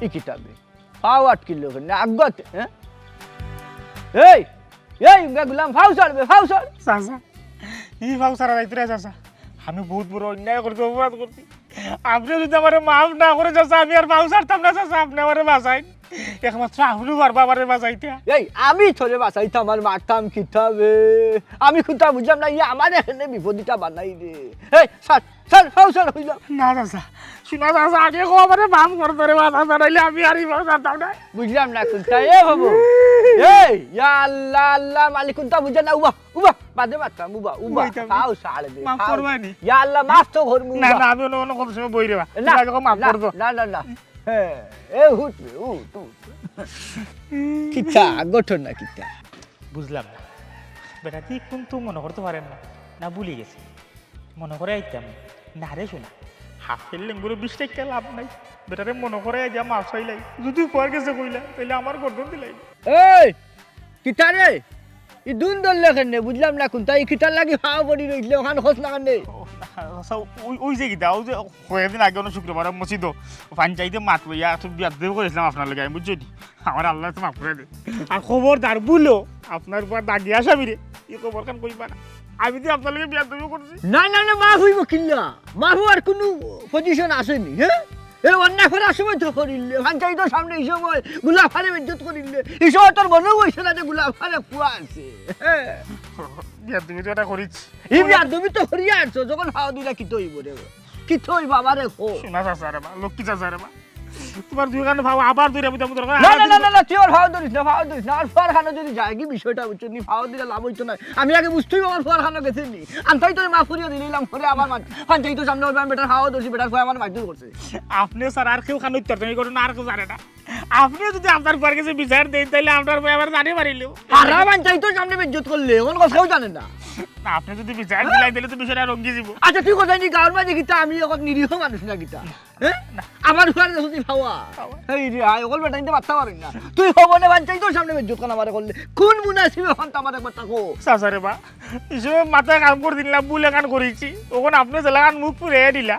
ই কিতাবে। পাও আটকিল কেনে? আগত, হ্যাঁ? এই, এই, উঙ্গা গুলাম, ফাও ছাড় বে, ফাও ছাড়। চাচা, ই ফাও ছাড়া যাইতো না, চাচা। আমি বহুত বড় অন্যায় করছি, অপরাধ করছি। আপনে যদি আমারে মাফ না করে, চাচা, আমি আর ফাও ছাড়তাম না, চাচা, আপনে আমারে বাঁচাইন। একমাত্র আপনে পারবা আমারে বাঁচাইতা। এই, আমি তোরে বাঁচাইতাম আর মারতাম কিতাবে? আমি কুন্তা বুঝলাম না, ইয়া আমারে কেনে বিপদিটা বানাইরে। এই, ছাড়, ছাড়, ফাও ছাড় কইলাম। না, চাচা, শোনা, চাচা, আগে কও আমারে মাফ করতো রে, চাচা, নাইলে আমি আর ই ফাও ছাড়তাম না। বুঝলাম না কুন্তা, এ বাবু। এই, ইয়া আল্লাহ, আল্লাহ, মালিক কুন্তা বুঝে না, উবা, উবা, বাদে মারতাম, উবা, উবা, উবাইতাম। ফাও ছাড় বে, মাফ ফাও। করবানি? ইয়া আল্লাহ, মাফ তো করমু, না, উবা। না, আমি অনো, অনো কম সময় বই রে বা। না, তুমি আগে কও মাফ না, করতো। না, না, না। হ্যাঁ, এ উঠ রে, উঠ, উঠ। কিতা, ঘটনা কিতা? বুঝলাম না। বেটা, তুই কুন্তা মনো করতো পারের না, না ভুলি গেছে? মনো করে আইতাম। না রে শোনা, হাফের লেঙ্গুরে বিষ রাখিয়া লাভ নাই। বেটারে মনো করে আইয়া মাফ চাইলাই। যদি ফুয়ার গেছে কইলা, তাইলে আমার গর্দন দিলাই। এই, কিতা রে? ই দুন ধরলে কেনে? বুঝলাম না কুন্তা। ই কিতার লাগি ফাও পড়ি রইলে, অখান খোঁজ লাগান নে। ও, না, আচ্ছা, ওই, ওই যে কিতা, ওই যে কয়েকদিন আগে অনো শুক্রবারে মসজিদো পঞ্চাইতে মাত লইয়া, তো বিয়াদবি করেছিলাম আপনার লগে, আমি বুঝছো নি? আমার আল্লাহ তো মাফ করে দে। আর খবরদার ভুলো আপনার উপর দাগি আসামিরে ই খবর খান কইবা না। আমি তো আপনার লগে বিয়াদবি করছি। না, না, না, মাফ অইবো কিলা? মাফ অওয়ার কুনু position আছে নি, হ্যাঁ? এ অন্যায় করার সময় তো করিলে, পঞ্চাইতর সামনে ই সময় গুলাফারে বেইজ্জত করিলে, ই সময় তোর মনেও অইছে না যে গুলাফারে ফুয়া আছে, হ্যাঁ? বিয়াদবি তো এটা করিস। ই বিয়াদবি তো করিয়া আনছো, যখন ফাও দিলা কিতা অইবো রে? কিতা অইবো আমারে কও? শোনা চাচা রে বা, লক্ষ্মী চাচা রে বা। তোমার দুইখান ফাও আবার ধরে বুঝাবো দরকার। না, না, না, না, না, তুই ওর ফাও ধরিস না, ফাও ধরিস না। আর ফুয়ার খানো যদি যায়গি বিষয়টা, বুঝছো নি, ফাও দিলে লাভ অইতো না। আমি আগে বুঝতেই আমার ফুয়ার খানো গেছে নি। আনতাই তো মাফ করিয়া দিলাম, পরে আবার মার-, পঞ্চাইতর সামনে ওর আমি বেটার ফাও ধরছি, বেটার ফুয়া আমার মারধর করছে। আপনে ছাড়া আর কেউ খানো উত্তর তুমি করো না, আর কেউ জানে না। আপনে যদি আপনার ফুয়ার গেছে বিচার দেন, তাইলে আপনার ফুয়া আমার জানে মারিলেও। আর পঞ্চাইতর সামনে বেইজ্জত করলে, কোন কথাও জানে না। না, আপনে যদি বিচার দিলাই, তাইলে তো বিষয়টা রঙ্গি দিব। আচ্ছা, তুই কোথায় নি গাঁওর মাঝে কিতা? আমি এখন নিরীহ মানুষ না কিতা? হ্যাঁ? আমার ঘরে যদি খাওয়া। খাওয়া। এই রে, আয়, ওগুলো বেটা, ইনতে বাচ্চা পারই না। তুই খবর নে, বাচ্চাই তোর সামনে বেজ্জত কেন আমারে করলে? কোন মুনাসিবে এখন তো আমার একবার তাকো? চাচা রে বা, এই সময় মাথায় কাম করে দিন না, ভুল এখান করেছি। ওখান আপনি জেলাখান মুখ পুড়ে দিলা।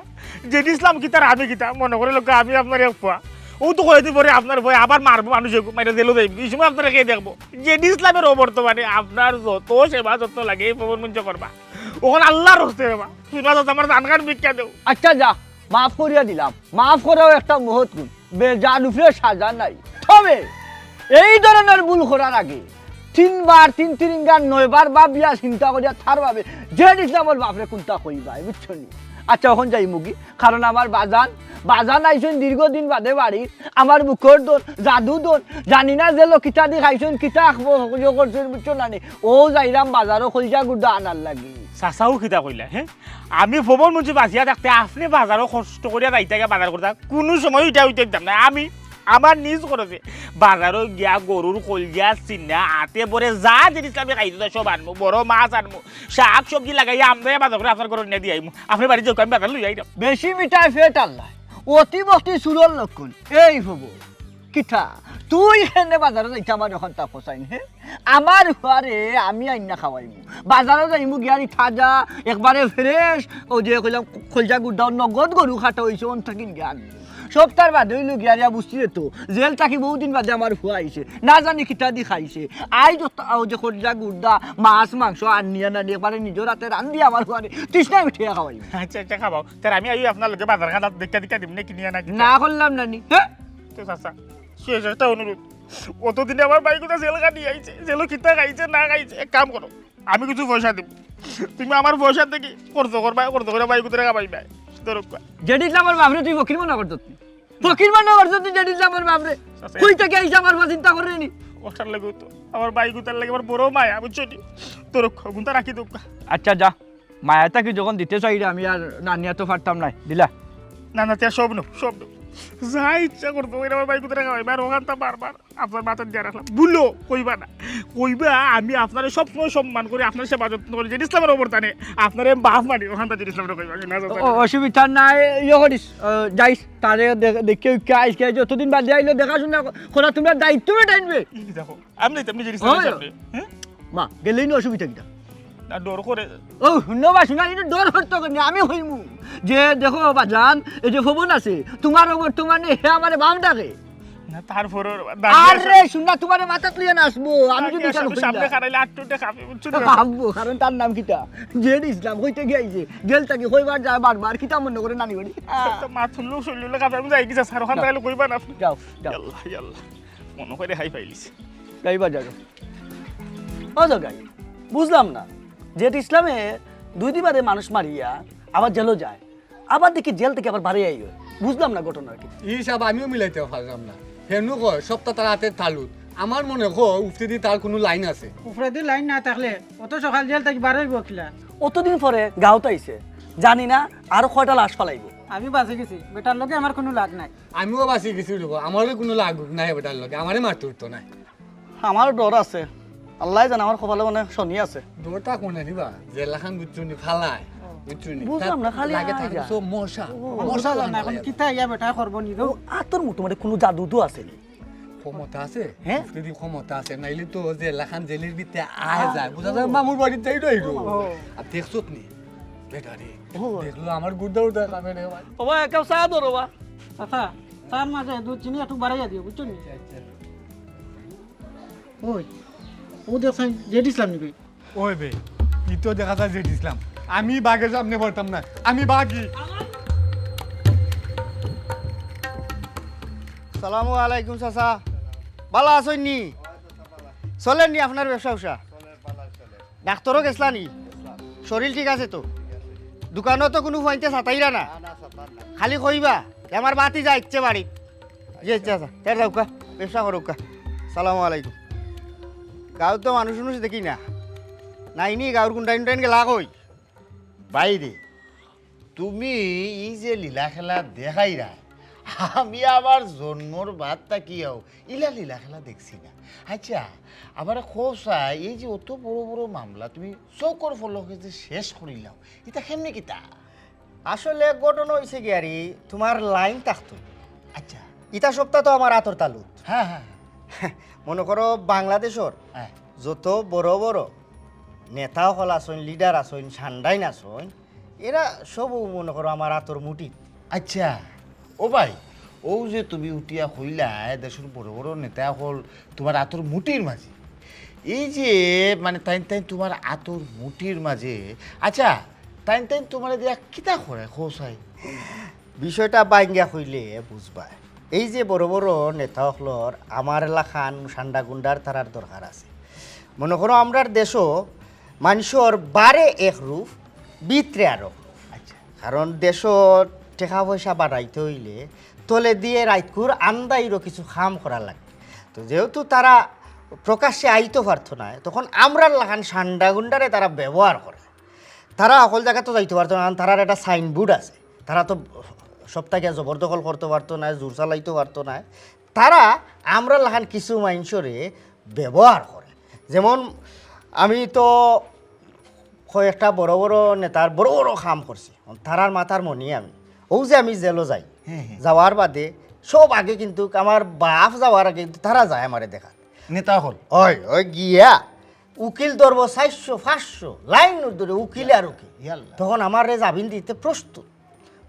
জেড ইসলাম কিতা আর আমি কিতা? মনে করে লোকে আমি আপনার এক ফুয়া। ও তো কয়েকদিন পরে আপনার ভয় আবার মারবো মানুষ, মাইরা জেলও যাইব। এই সময় আপনারা কে দেখবো? জেড ইসলামের অবর্তমানে আপনার যত সেবা যত্ন লাগে এই ভবন মঞ্চ করবা। ওখান আল্লাহর হস্তে রে বা। তুই না যাস আমার ধান খান ভিক্ষা দেও। আচ্ছা যা, মাফ করিয়া দিলাম। মাফ করাও একটা মহৎ গুণ। বেজার উপরে সাজা নাই। তবে এই ধরনের ভুল করার আগে তিনবার, তিন তিরিঙ্গা নয়বার ভাবিয়া চিন্তা করিয়া তার বাবে জেড ইসলামর বাপরে কুন্তা কইবায়, বুঝছো নি? আচ্ছা, এখন যাইমুগি, কারণ আমার বাজান, বাজান আইছইন দীর্ঘদিন বাদে বাড়ি, আমার বুকর দোন, জাদু দোন, জানি না যে লোক কিতা দি খাইছইন, কিতা আখবো, ইয়ে করছইন, বুঝছো না নি? ও যাইরাম বাজারো কলিজা গুর্দা আনার লাগি। চাচাও কিতা কইলা, হে? আমি ভবন মুন্সি বাঁচিয়া থাকতে আপনি বাজারও কষ্ট করিয়া যাইতা গিয়া বাজার করতা, কোনো সময় ইটা অইতে দিতাম না। আমি আমার নিজ খরচে বাজারও গিয়া গরুর কলিজা, সিনা, আতে বরে যা জিনিস আমি খাইতে চাই সব আনমু, বড় মাছ আনমু, শাক সবজি লাগাইয়া আমরাই বাজার করে আপনার ঘরে নিয়া দিয়া আইমু। আপনি বাড়ি যাউক, আমি বাজার লই আইরাম। বেশি মিঠায় পেট আল্লাহ, অতি ভক্তি চুরর লক্ষণ। এই ভবন কিতা? তুই কেনে বাজারো যাইতে আমার অখানতা ফসাইন, হে? আমার ফুয়ারে আমি আইন্না খাওয়াইমু। বাজারো যাইমু গিয়ারি তাজা, একবারে fresh, অউ যে কইলাম কইলজা গুড়া, নগদ গরু কাটা অইছে, অন থাকি গিয়া আনমু। সপ্তার বাদে অইলো গিয়ারি, বুঝছি রে তো, জেল থাকি বউত দিন বাদে আমার ফুয়া আইছে, না জানি কিতা দি খাইছে। আইজ অত-, অউ যে কইলজা গুড়া, মাছ মাংস আনিয়া নানি একবারে নিজর আতে রান্দিয়া আমার ফুয়ারে তৃষ্ণায় মিটাইয়া খাওয়াইমু। আচ্ছা, আচ্ছা, খাওয়াও। তে আমি আইয়া আপনার লগে বাজার খানাত দেখিয়া দেখিয়া দিমু নে, কিনিয়া না কিতা? না করলাম না নি, হে? তে চাচা, শেষ একটা অনুরোধ। অতদিনে আমার বাইগুতা জেল খাটি আইছে, জেলো কিতা খাইছে না খাইছে, এক কাম করো, আমি কিছু পয়সা দিমু, তুমি আমার পয়সা থাকি খরচ করবায়, খরচ করিয়া বাইগুতারে খাবাইবায়। ধরউক্কা। জেড ইসলামর বাপরে তুই ফকির মনো করছস নি? ফকির মনো করছস নি জেড ইসলামর বাপরে? আচ্ছা। কই থাকি আইছে আমার ফুয়া চিন্তা কররে নি? অটার লাগি তো, আমার বাইগুতার লাগি আমার বড় মায়া, বুঝছো নি? ধরউক্কা, অগুনতা রাখি দেউক্কা। আচ্ছা, যা। মায়া থাকি যখন দিতে চাইরে, আমি আর না নিয়া তো পারতাম নায়, দিলা। না, না, তে সব নেও, সব নেও। যা ইচ্ছা করতো, অইরা আমার বাইগুতারে খাওয়াইবা, আর অখানতা বারবার আপনার মাথাত দিয়া রাখলাম। ভুলো কইবা না। কইবা, আমি আপনারে সবসময় সম্মান করি, আপনার সেবা যত্ন করি, জেড ইসলামর অবদানে আপনারে বাপ মানি, অখানতা জেড ইসলামরে কইবা। না, না, না। অ-, অসুবিধা নাই, ইয়ে করিস, আহ, যাইস, তারে দেখ-, দেখে উইকে আইস, কে যতদিন বাদে আইলো দেখাশুনা করা, তুমরা দায়িত্ব বেটাইনবে। ই দেখো, আমি নাইতাম নি জেড ইসলামর সামনে, হে? মা, গেলেই না অসুবিধা কিতা? না, ডর করে। ও, হুনো বা, হুনো, ইনো ডর করতো কেনে? আমি কইমু যে, দেখো বাজান, এই যে পবন আছে, তুমার বর্তমানে হে আমারে বাপ ডাকে। না, তারপরে আরে, হুন না, তুমারে মাথাত লইয়া নাচবো, আমি যদি সামনে খারাইলে আটটুটে খাবে, বুঝছো না? খাবো, কারণ তার নাম কিতা? জেড ইসলাম, কইতে গিয়া আইছে, জেল থাকি কয়বার যায় বারবার, কিতা মনো করে নানি বাড়ি? তো মা তুললো, শরীর খাবে, আমি যাই কি স্যার, অখান থাকি কইবা না আপনি? যাও, যাও। ইয়াল্লা, ইয়াল্লা, মনো করে হাই পাইলিছে। যাইবা যাও। ও জগাই, বুঝলাম না, জেড ইসলামে দুই দিন বাদে মানুষ মারিয়া আবার জেলো যায়, আবার দেখি জেল থাকি আবার বারে আইও, বুঝলাম না ঘটনা কিতা। ই সাব আমিও মিলাইতে পারলাম না। হেনু কয় সবতা তার আতর তালুত। আমার মনে কয় উপরেদি তার কুনু লাইন আছে। উপরেদি লাইন না থাকলে অত সকাল জেল থাকি বারে আইবো কিলা? অতদিন পরে গাউত আইছে, জানি না আরো কয়টা লাশ ফালাইবো। আমি বাঁচি গেছি, বেটার লগে আমার কুনু লাগ নাই। আমিও বাঁচি গেছি রে বা, আমারও কুনু লাগ নাই বেটার লগে, আমারে মারতে উঠতো নায়। আমারও ডর আছে, আল্লায় জানে আমার কপালে মনে শনি আছে। ডরটা কুনে রে বা, জেলখান বুঝছো নি, ফালায়, বুঝছো নি? বুঝলাম না, খালি লাগে আয় থাকে যায়। সব মশা, ও, মশা বুঝলাম না, এখন কিতা ইয়া বেটা করবো নি? ও, আতর মতো মানে কুনু জাদু তো আছে নি? ক্ষমতা আছে? হ্যাঁ? যদি ক্ষমতা আছে, নাইলে তো জেলখান জেলের ভিতরে আয় যায়, বুঝা যায়, মামুর বাড়িত যাই রইলো। ও। আর দেখছত নি? বেটারে, ও। দেখলো আমার গুর্দা উর্দা কামে রে ভাই। ও ভাই, এক কাপ চা ধরো বা। আচ্ছা, তার মাঝে দুধ চিনি একটু বাড়াইয়া দিও, বুঝছো নি? ওই, ও দেখছেন, জেড ইসলাম নিবে। ওই বে, ই তো দেখা যায় জেড ইসলাম। আমি বাঘের সামনে পারতাম না, আমি বাঘই। সালামু আলাইকুম চাচা, ভালা আছইন নি? চলের নি আপনার ব্যবসা উষা? ডাক্তরও গেছলা নি? শরীর ঠিক আছে তো? দোকানো তো কুনু ফুয়াইন্তে সাতাইরা না? খালি কইবা যে আমার বাতি যা ইচ্ছে বাড়ি। জি আচ্ছা, আচ্ছা, তের যাউক্কা, ব্যবসা করউক্কা। সালামু আলাইকুম। গাউত তো মানুষ উনুষ দেখি না। নাইনি গাউর গুন্ডাইন উন্ডাইন গেলা কই? বাইরে। তুমি ই যে লীলা খেলা দেখাইরায়, আমি আমার জন্মর বাদ থাকিয়াও ইলা লীলা খেলা দেখছি না। আচ্ছা, আমারে কও চাই, এই যে অত বড় বড় মামলা তুমি চউখর পলকে যে শেষ করিলাও, ইতা কেমনে কিতা? আসলে ঘটনা অইছে গিয়ারি, তুমার লাইন থাকতো। আচ্ছা। ইতা সবতা তো আমার আতর তালুত। হ্যাঁ, হ্যাঁ, হ্যাঁ। মনো করো বাংলাদেশর হ্যাঁ। যত বড় বড় নেতা অকল আছইন, লিডার আছইন, সান্ডাইন আছইন, এরা সবউ মনো করো আমার আতর মুঠিত। আচ্ছা, ও ভাই, অউ যে তুমি উঠিয়া কইলায়, দেশর বড় বড় নেতা অকল তুমার আতর মুঠির মাঝে। এই যে, মানে, তাইন তাইন তুমার আতর মুঠির মাঝে, আচ্ছা, তাইন তাইন তুমারে দিয়া কিতা করায়, কও চাই? বিষয়টা ভাঙ্গিয়া কইলে বুঝবায়। এই যে বড় বড় নেতা অকলর আমার লাখান সান্ডা গুন্ডার তারার দরকার আছে। মনো করো আমরার দেশো মানষর বারে এক রূপ, ভিতরে আরো। আচ্ছা। কারণ দেশো টেকা পয়সা বাড়াইতে অইলে তলেদি রাইতকুর আন্দাইরও কিছু কাম করা লাগে। তো যেহেতু তারা প্রকাশ্যে আইতো পারতো নায়, তখন আমরার লাখান সান্ডা গুন্ডারে তারা ব্যবহার করে। তারা হকল জাগাত তো যাইতো পারতো নায়, কারণ তারার একটা সাইনবোর্ড আছে। তারা তো সবতা গিয়া জবরদখল করতো পারতো নায়, জোর চালাইতো পারতো নায়। তারা আমরার লাখান কিছু মানষরে ব্যবহার করে। যেমন আমি তো কয়েকটা বড় বড় নেতার বড় বড় কাম করছি, তারার মাথার মণি আমি। অউ যে আমি জেলো যাই, হ্যাঁ, হ্যাঁ। যাওয়ার বাদে সব আগে কিন্তু আমার বাফ যাওয়ার আগে কিন্তু তারা যায় আমারে দেখাত। নেতা অকল? ওই, ওই গিয়া উকিল ধরবো চাইরশো, পাঁচশো, লাইন ধরে উকিল আর উকিল। ইয়াল্লা। তখন আমারে জামিন দিতে প্রস্তুত,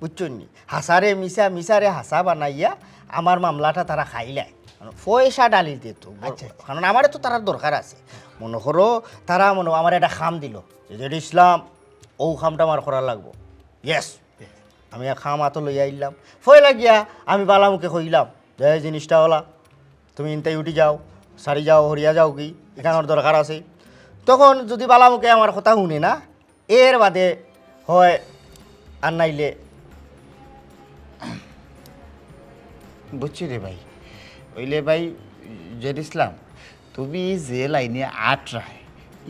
বুঝছইন নি? হাছারে মিছা, মিছারে হাছা বানাইয়া আমার মামলাটা তারা খাইলায়, মানে পয়সা ঢালি দিত। আচ্ছা, আচ্ছা। কারণ আমারে তো তারার দরকার আছে। মনো করো, তারা মনো আমার একটা কাম দিল, যে জেড ইসলাম, অউ কামটা আমার করা লাগবো। ইয়েস, আমি এক কাম আতো লইয়া আইলাম। পয়লা গিয়া আমি বালা মুখে কইলাম যে, "এই জিনিসটা অলা, তুমি ইনতাই উঠি যাও, সারি যাও, হরিয়া যাওগি, ইখানোর দরকার আছে।" তখন যুদি বালা মুখে আমার কথা হুনে না, এর বাদে হয়, আর নাইলে বুঝছি রে ভাই। অইলে ভাই জেড ইসলাম, তুমি যে লাইনে আটরায়,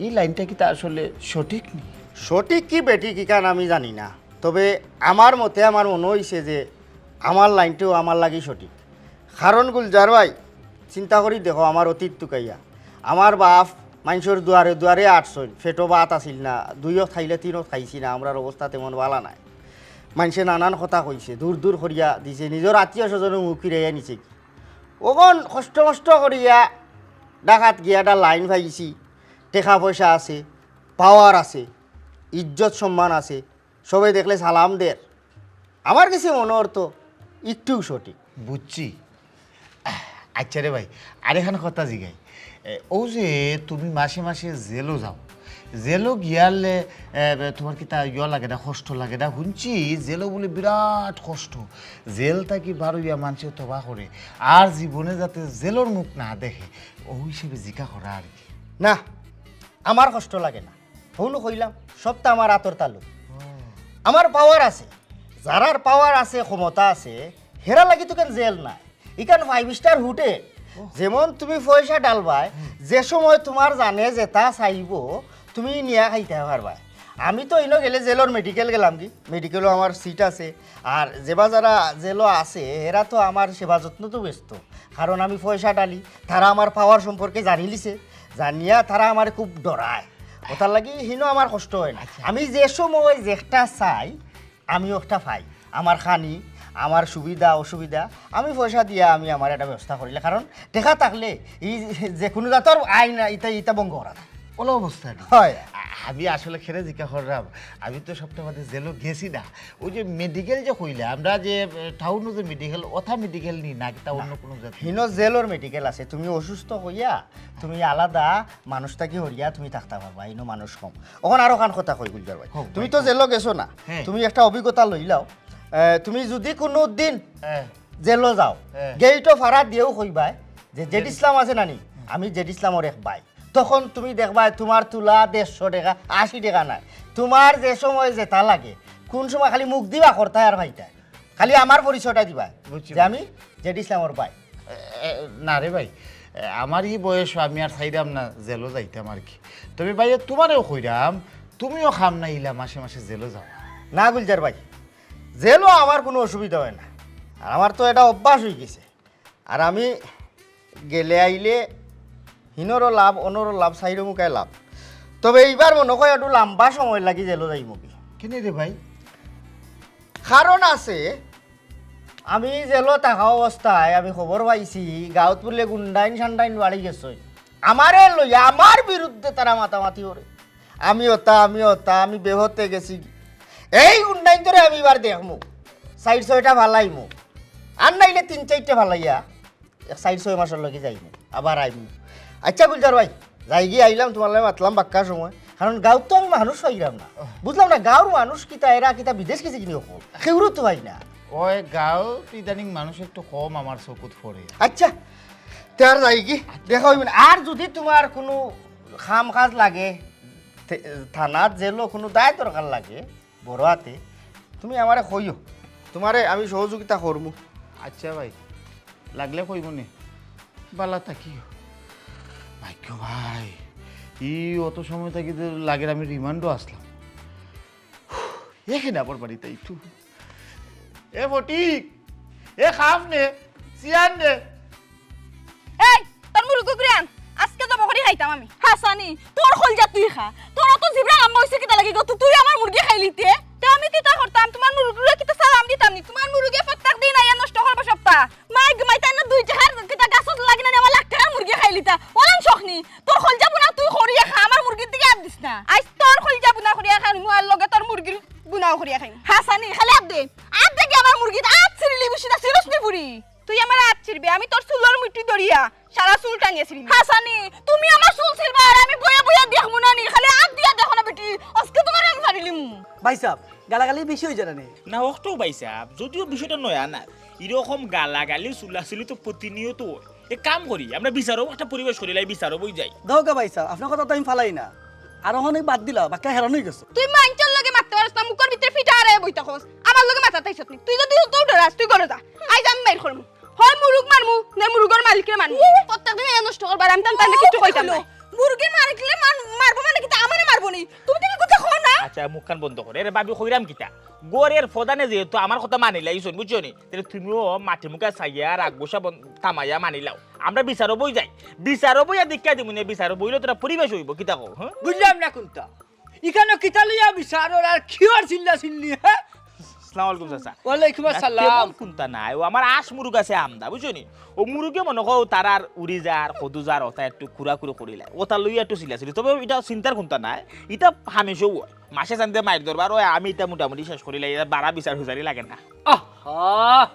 ই লাইনটা কিতা আসলে সঠিক নি? সঠিক কি বেঠিক ইখান আমি জানি না, তবে আমার মতে আমার মনো অইছে যে আমার লাইনটাউ আমার লাগি সঠিক। কারণ গুলজার ভাই, চিন্তা করি দেখো আমার অতীত তুকাইয়া। আমার বাফ মানষর দুয়ারে দুয়ারে আটছইন, পেটো ভাত আছিল না, দুই অক্ত খাইলে তিন অক্ত খাইছি না, আমরার অবস্থা তেমন বালা নায়। মানষে নানান কথা কইছে, দূর দূর করিয়া দিছে, নিজর আত্মীয় স্বজনর মুখ ফিরাইয়া নিছে কি। অখন কষ্ট মষ্ট করিয়া ঢাকাত গিয়া একটা লাইন পাইছি, টেকা পয়সা আছে, পাওয়ার আছে, ইজ্জত সম্মান আছে, সবে দেখলে সালাম দের। আমার গেছে মনো অর তো একটুউ সঠিক। বুঝছি। আচ্ছা রে ভাই, আরেকখান কথা জিগাই। এ, অউ যে তুমি মাসে মাসে জেলো যাও, জেলো গিয়ালে, এ, তুমার কিতা ইয়া লাগে না, কষ্ট লাগে না? হুনছি জেলো বুলে বিরাট কষ্ট। জেল থাকি বারইয়া মানষে তবা করে, আর জীবনে যাতে জেলর মুখ না দেখে, অউ হিসাবে জিকা করা আর কি। না, আমার কষ্ট লাগে না। হুনো কইলাম, সবতা আমার আতর তালু। আমার পাওয়ার আছে, যারার পাওয়ার আছে, ক্ষমতা আছে, হেরার লাগি তো কেন জেল নাই। ইখান ফাইভ স্টার হোটেল। যেমন তুমি পয়সা ঢালবায়, যে সময় তুমার জানে যেতা চাইবো, তুমি নিয়া খাইতায় পারবায়। আমি তো ইনো গেলে জেলর মেডিকেল গেলামগি, মেডিকেলো আমার সিট আছে। আর যেবা যারা জেলো আছে, এরা তো আমার সেবা যত্নতো ব্যস্ত, কারণ আমি পয়সা ঢালি। তারা আমার পাওয়ার সম্পর্কে জানিলিছে, জানিয়া তারা আমারে খুব ডরায়। অতার লাগি হিনো আমার কষ্ট অয় না। আচ্ছা। আমি যে সময় যেটা চাই, আমি অটা পাই। আমার খানি, আমার সুবিধা অসুবিধা, আমি পয়সা দিয়া আমি আমার একটা ব্যবস্থা করিলে, কারণ টেকা থাকলে ই যেকুনু জাতর আইন ইতা, ইতা ভঙ্গ করা যায়। অলা অবস্থা নি? হয়। আ-, আমি আসলে কেনে জিকা কররাম, আমি তো সপ্তাহ বাদে জেলো গেছি না। অউ যে মেডিকেল যে কইলা, আমরা যে, এ, টাউনো যে মেডিকেল, অতা মেডিকেল নি না, কিতা অন্য কুনু জাত? হিনো জেলর মেডিকেল আছে, তুমি অসুস্থ অইয়া তুমি আলাদা মানুষ থাকি হরিয়া তুমি থাকতা পারবা, ইনো মানুষ কম। অখন আরোখান কথা কই গুলজার ভাই, তুমি তো জেলো গেছো না, তুমি একটা অভিজ্ঞতা লইলাও। এ, তুমি যুদি কুনু দিন জেলো যাও, গেইটো ফাড়া দিয়াউ কইবায় যে জেড ইসলাম আছে না নি, আমি জেড ইসলামর এক ভাই। তখন তুমি দেখবায় তুমার তুলা দেড়শো টেকা, আশি টেকা নায়, তুমার যে সময় যেতা লাগে, কুন সময় খালি মুখ দিবা করতায় আর ভাইতায়, খালি আমার পরিচয়টা দিবায় বুঝছি যে ভাই। আমি জেড ইসলামর ভাই। এ, এ, না রে ভাই, এ, আমার ই বয়সো আমি আর চাইরাম না জেলো যাইতাম আর কি। তবে ভাই, তুমারেও কইরাম, তুমিও কাম নাইলা মাসে মাসে জেলো যাও। না গুলজার ভাই, জেলো আমার কুনু অসুবিধা অয় না, আর আমার তো এটা অভ্যাস অইগেছে। আর আমি গেলে আইলে হিনরও লাভ, অনরও লাভ, চাইরো মুখায় লাভ। তবে ইবার মনো কয় একটু লাম্বা সময় লাগি জেলো যাইমুগি। কেনে রে ভাই? কারণ আছে, আমি জেলো থাকা অবস্থায় আমি খবর পাইছি গাঁওত বুলে গুন্ডাইন সান্ডাইন বাড়ি গেছইন। আমারে লইয়া আমার বিরুদ্ধে তারা মাতামাতি করে। আমি অতা, আমি অতা, আমি বেহতে গেছি। এই গুন্ডাইন্তরে আমি ইবার দেখমু, চাইর ছয়টা ফালাইমু, আর নাইলে তিন চাইরটা ফালাইয়া এক চাইর ছয় মাসর লাগি যাইমু, আবার আইমু। আচ্ছা গুলজার ভাই, যাইগি আইলাম, তুমার লগে মাতলাম বাক্কা সময়, কারণ গাঁওত তো আমি মানুষ পাইরাম না। বুঝলাম না গাঁওর মানুষ কিতা, এরা কিতা বিদেশ গেছে কিনি অকল, কেউরে তো পাই না। ওই গাঁওত ইদানিং মানুষ একটু কম আমার চকুত পড়ে। আচ্ছা, তে আর যাইগি, দেখা অইবো না। আর যুদি তুমার কুনু কাম কাজ লাগে, থে-, থানাত জেলো কুনু দায় দরকার লাগে, বড় হাতে, তুমি আমারে কইও, তুমারে আমি সহযোগিতা করমু। আচ্ছা ভাই, লাগলে কইমু নে, বালা থাকিও। ভাগ্য ভাই, ই অত সময় থাকি যে লাগের আমি রিমান্ডো আছলাম। এখানে আবার বাড়িতে একটু। এ ফটিক, এ খাপ নে, সিয়ান নে। এই, তোর মুরগি ঘুরে আন, আজকে জব করি খাইতাম আমি। হাসানি, তোর কলজা তুই খা। তোর অত জিবরা লম্বা অইছে কিতা লাগি গো? তু-, তুই আমার মুরগি খাইলিতে? তে আমি কিতা করতাম? তুমার মুরগিরে কিতা সালাম দিতাম নি? তুমার মুরগিয়ে প্রত্যেক দিন আইয়া নষ্ট করবো সবতা। মাই গো মাই, তাইন দুই টেকার কিতা গাছত লাগি না নি, আমার লাখ টেকার মুরগি খাইলিতা। অলান শখ নি? তোর কলিজা বুনা তুই করিয়া খা, আমার মুরগির দিকে আত দিস না। আইজ তোর কলিজা বুনা করিয়া খাইমু, আর লগে তোর মুরগির বুনাও করিয়া খাইমু। হাছানি, খালি আত দে। আত দে কি আমার মুরগিত আত ছিড়িলি, বুঝি না, ছিড়স নি পুরি। তুই আমার আত ছিড়বে, আমি তোর চুলর মুঠি ধরিয়া সারা চুল টানিয়া ছিড়িমু। হাছানি, তুমি আমার চুল ছিড়বা আর আমি বইয়া বইয়া দেখমু না নি, খালি আত দিয়া দেখো না বেটি, আজকে তুমারে আমি ফাড়িলিমু। ভাইসাব, গালাগালি বেশি অই যায় না নি? না, অখটাউ ভাইসাব, যদিও বিষয়টা নয়া না, ইরকম গালাগালি, চুলাচুলি তো প্রতিনিয়ত অয়। এক কাম করি, আমরা বিচারো একটা পরিবেশ করিলাই, বিচারো বই যাই। দেউক্কা ভাইসাব, আপনার কথা তো আমি ফালাই না, আর অখন অউ বাদ দিলাও, বাক্কা হেরান অই গেছো। তুই মাইনষর লগে মাততে পারস না, মুখর ভিতরে ফিটা আরাইয়া বই থাকস, আমার লগে মাতাত আইছত নি। তুই যুদি অতউ ডরাস, তুই ঘরো যা, আইজ আমি মাইর করমু। হয় মুরুগ মারমু, নে মুরুগর মালিকরে মারমু। প্রত্যেকদিন এ নষ্ট করবার, আমি তান তানরে কিচ্ছু কইতাম না। মুরগির মালিকরে মার-, মারবো মানে কিতা আমারে মারবো নি? তুমি, তুমি কথা কও না। আচ্ছা, মুখখান বন্ধ কর। এরে ভাবি, কইরাম কিতা? ঘরর প্রধানে যেহেতু আমার কথা মানিলাইছইন, বুঝছো নি? তাইলে তুমিও মাটি মুখা চাইয়া রাগ গুসা বন-, থামাইয়া মানিলাও। আমরা বিচারো বই যাই। বিচারো বইয়া দেখিয়া দিমু নে, বিচারো বইলে তো একটা পরিবেশ অইবো, কিতা কও, হ্যাঁ? বুঝলাম না কুনটা। ইখানো কিতা লইয়া বিচারর আর কিওর চিল্লা চিল্লি, হ্যাঁ? আসসালামু আলাইকুম চাচা। ওয়ালাইকুম না, আসসালাম। তেমন কুনতা নাই, অউ আমার আস মুরুগ আছে আমদা, বুঝছো নি? অউ মুরুগে মনো কও তারার উড়ি যার, কদু যার, অতা একটু কুড়াকুড়ি করিলায়, অতা লইয়া একটু চিল্লাচিল্লি। তবে ইটা চিন্তার কুনতা নাই, ইটা হামেশাউ অয়। মাসে চাইন্দে মাইর দরবার অয়, আমি ইটা মোটামুটি শেষ করিলাই, ইটা বাড়া বিচার হুজারি লাগে না। আহা!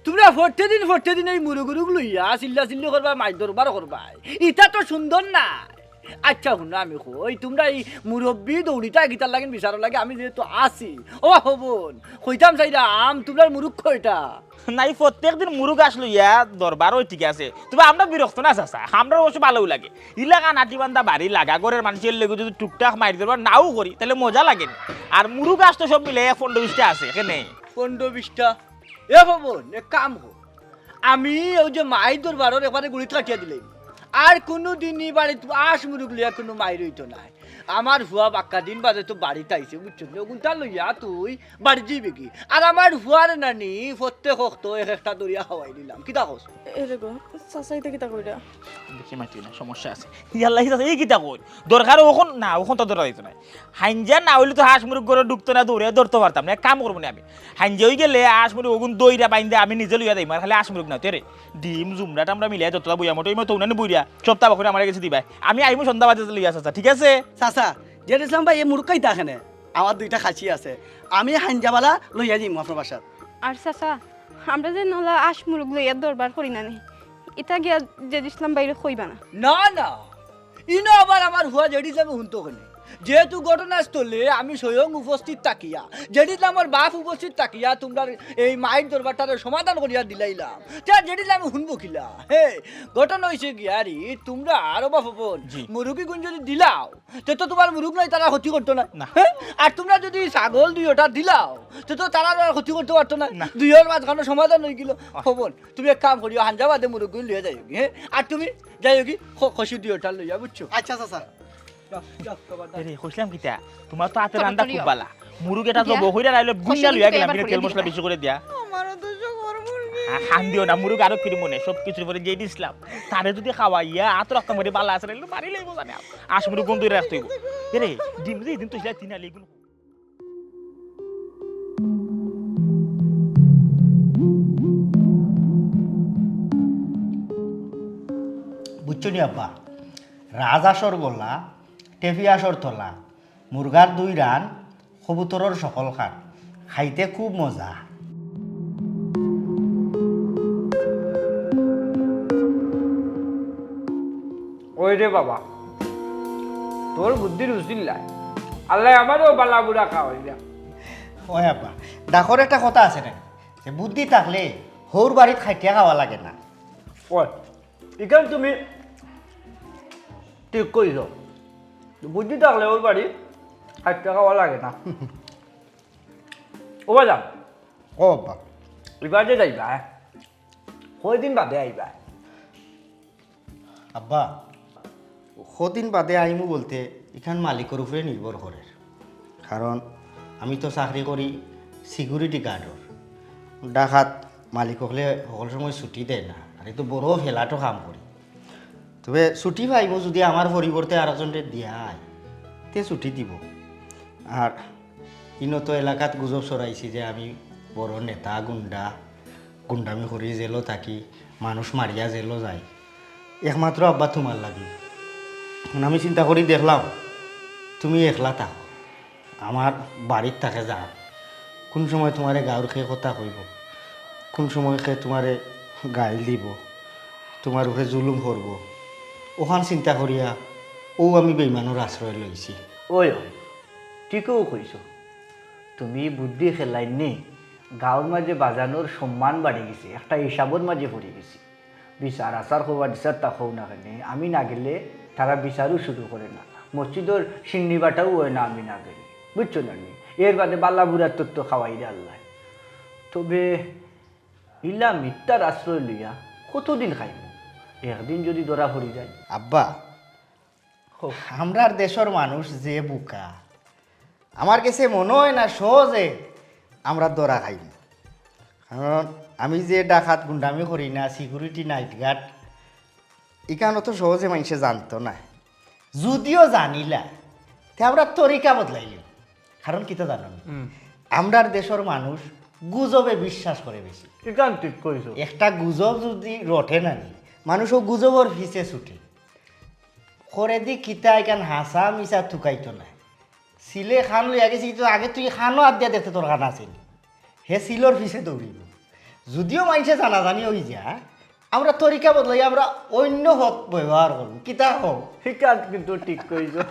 তুমরা প্রত্যেকদিন, প্রত্যেকদিন এই মুরুগ-উরুগ লইয়া চিল্লা-চিল্লি করবায়, মাইর দরবার করবায়। ইটা তো সুন্দর না। আচ্ছা, হুনো, আমি কই, তুমরা এই মুরব্বি দৌড়িতা কিতার লাগিন বিচারর লাগি, আমি যেহেতু আছি। ও বাবা, হুনো, কইতাম চাইরাম, তুমরার মুরুগ কয়টা? না, ই প্রত্যেকদিন মুরুগ আস লইয়া দরবার অয়, ঠিক আছে। তবে আমরা বিরক্ত না, চাচা, আমরার অবশ্য ভালাউ লাগে। ইলাখান আটিবান্ধা বাড়ি লাগা, ঘরর মানষর লগে যুদি টুকটাক মাইর দরবার নাও করি, তাইলে মজা লাগে নি। আর মুরুগ আস তো সব মিলে এক পনরো বিশটা আছে, কেনে? পনরো বিশটা? এ বাবা, এক কাম কর, আমি অউ যে মাইর দরবারর একবারে গুড়িত কাটিয়া দিলাইমু। আর কুনুদিন ই বাড়িত আস মুরুগ লইয়া কুনু মাইর অইতো নায়। আমার ফুয়া বাক্কা দিন বাদে তো বাড়িত আইছে, বুঝছো নি? অগুনতা লইয়া তুই বাড়িত যাইবে কি? আর আমার ফুয়ারে নানি প্রত্যেক অক্ত এক একটা ধরিয়া খাওয়াই দিলাম। কিতা কস? এরে গো, চাচা ইতা কিতা কইরা? দেখি মাতিও না, সমস্যা আছে। ইয়াল্লা, ই চাচা, ই কিতা কইন? দরকার অখন না, অখন তো দরকার অইতো নায়। হাইঞ্জা না অইলে তো হাঁস মুরুগ ঘরো ঢুকতো না, দৌড়িয়া ধরতো পারতাম না। এক কাম করমু নে আমি। হাইঞ্জা অইগেলে হাঁস মুরুগ অগুন দইরা বাইন্দা আমি নিজে লইয়া যাইমু, আর খালি হাঁস মুরুগ না, তে রে, ডিম, জুমরা, টামরা মিলাই যততা বইয়া মোটামুটি অইমু, তো উনানে বইরা, সপ্তা বাকরে আমার গেছে দিবায়। আমি আইমু সন্ধ্যা বাদে লইয়া, চাচা, ঠিক আছে? চাচা, জেড ইসলাম ভাই, এই মুরুগ খাইতা কেনে? আমার দুইটা খাসি আছে, আমি হাইঞ্জাবালা লইয়া যাইমু আপনার বাসাত। আর চাচা, আমরা যে নলা হাঁস মুরুগ লইয়া দরবার করি না নি, ইতা গিয়া জেড ইসলাম ভাইরে কইবা না। না, না, ইনো আবার আমার ফুয়া জেড ইসলামে হুনতো কেনে? যেহেতু ঘটনাস্থলে আমি স্বয়ং উপস্থিত থাকিয়া, জেড ইসলামর বাপ উপস্থিত থাকিয়া, তুমরার এই মাইর দরবারটারে সমাধান করিয়া দিলাইলাম, তে জেড ইসলামে হুনবো কিলা? হে, ঘটনা অইছে গিয়া রে, তুমরা আরো বাপ বোন, জি। মুরুগি গুন যুদি দিলাও, তে তো তুমার মুরুগ নাই, তারা ক্ষতি করতো না। না। হ্যাঁ? আর তুমরা যুদি ছাগল দুইওটা দিলাও, তে তো তারা আর ক্ষতি করতো পারতো না। না। দুইওর মাঝখানো সমাধান অইগেলো। আহ। খবর, তুমি এক কাম করিও, হাইঞ্জা বাদে মুরুগ গুন লইয়া যাইও গি, হ্যাঁ? আর তুমি যাইও গি, খ-, খসি দুইওটা লইয়া, বুঝছো? আচ্ছা, চাচা। যাও, যাও, তোমার দাও। এরে, কইছিলাম কিতা? তুমার তো আতের রান্দা খুব বালা। মুরুগ এটা জবো কইরা নাইলে বুইন্না লইয়া গেলাম, কিন্তু তেল মশলা বেশি করি দিয়া। আমারও তো শখর মুরগি। আ, কান্দিও না, মুরুগ আরো ফিরি মনে, সব কিছুর পরে জেড ইসলাম। তারে যুদি খাওয়াইয়া আত রাখতাম পারি, বালা আছে, নাইলে মারি লাইবো জানে। আস মুরুগ গন্ধ রাখতে অইবো। এরে, ডিম যে দিন তো ইসলাম তিন আলি গুণ। বুঝছো নি আব্বা? রাজ আসর গলা, টেফি আসর তলা, মুরগার দুই রান, কবুতরর সকল খান, খাইতে খুব মজা। ওই রে বাবা, তোর বুদ্ধির উসিল্লায় আল্লায় আমারেও বালা বুড়া খাওয়াইলা। ওই আব্বা, ডাকর একটা কথা আছে না, যে বুদ্ধি থাকলে হউর বাড়িত খাটিয়া খাওয়া লাগে না। ওই, ইখান তুমি ঠিক কইছো। বুদ্ধি থাকলে হউর বাড়ি খাটিয়া খাওয়া লাগে না। ও বাজান। ও আব্বা। ইবার যে যাইবা, হ্যাঁ? কয়দিন বাদে আইবা? আব্বা, কদিন বাদে আইমু বলতে ইখান মালিকর উপরে নির্ভর করের। কারণ আমি তো চাকরি করি সিকিউরিটি গার্ডর। ডাকাত মালিক অকলে সকল সময় ছুটি দেয় না, আর এই তো বড় ফ্ল্যাটও কাম করি। তবে ছুটি পাইমু যদি আমার পরিবর্তে আর একজনরে দিয়া আয়, তে ছুটি দিবো। আর ইনো তো এলাকাত গুজব ছড়াইছি যে আমি বড় নেতা গুন্ডা, গুন্ডামি করি, জেলো থাকি, মানুষ মারিয়া জেলো যাই। একমাত্র আব্বা তুমার লাগি। এখন আমি চিন্তা করি দেখলাম, তুমি একলা থাকো, আমার বাড়িত থাকে যার। কুন সময় তুমারে গাঁওর কে কথা কইবো, কুন সময় কে তুমারে গাইল দিবো, তুমার উপরে জুলুম করবো, অখান চিন্তা করিয়া অউ আমি বেইমানর আশ্রয় লইছি। অয়, অয়, ঠিকউ কইছো। তুমি বুদ্ধি খেলাইন নি, গাঁওর মাঝে বাজানোর সম্মান বাড়ি গেছে, একটা হিসাবর মাঝে পড়ি গেছে। বিচার আচার করবার দিশার তা কও না কেনে, আমি না গেলে তারা বিচারও শুরু করে না, মসজিদর সিন্নি বাটাও অয় না আমি না গেলে, বুঝছো না নি? এর বাদে বালা বুড়ার তত্ত্ব খাওয়াই রে আল্লাহ। তবে ইলা মিথ্যার আশ্রয় লইয়া কতদিন খাইব? একদিন যদি ধরা পড়ি যায়। আব্বা, হো। আমরার দেশর মানুষ যে বুকা, আমার গেছে মনো অয় না সহজে আমরা ধরা খাইমু। কারণ আমি যে ডাকাত গুন্ডামি করি না, সিকিউরিটি নাইট গার্ড, ইখান অত সহজে মাইনষে জানতো না। যুদিও জানিলা, তে আমরা তরিকা বদলাইলিমু। কারণ কিতা জানো নি? হুম। আমরার দেশর মানুষ গুজবে বিশ্বাস করে বেশি। ইখান ঠিক কইছো। একটা গুজব যুদি রটে না নি, মানুষ অউ গুজবর পিছে ছুটে। করেদি কিতা ইখান হাছা মিছা তুকাইতো না। সিলে খান লইয়া গেছে, কিন্তু আগে তুই খানো আত দিয়া দেখতে তোর খান আছে নি। হে সিলর পিছে দৌড়িব। যুদিও মাইনষে জানাজানি অই যা, আমরা তরিকা বদলাই, আমরা অইন্য পথ ব্যবহার করমু। কিতা কও? ইখান কিন্তু ঠিক কইছো।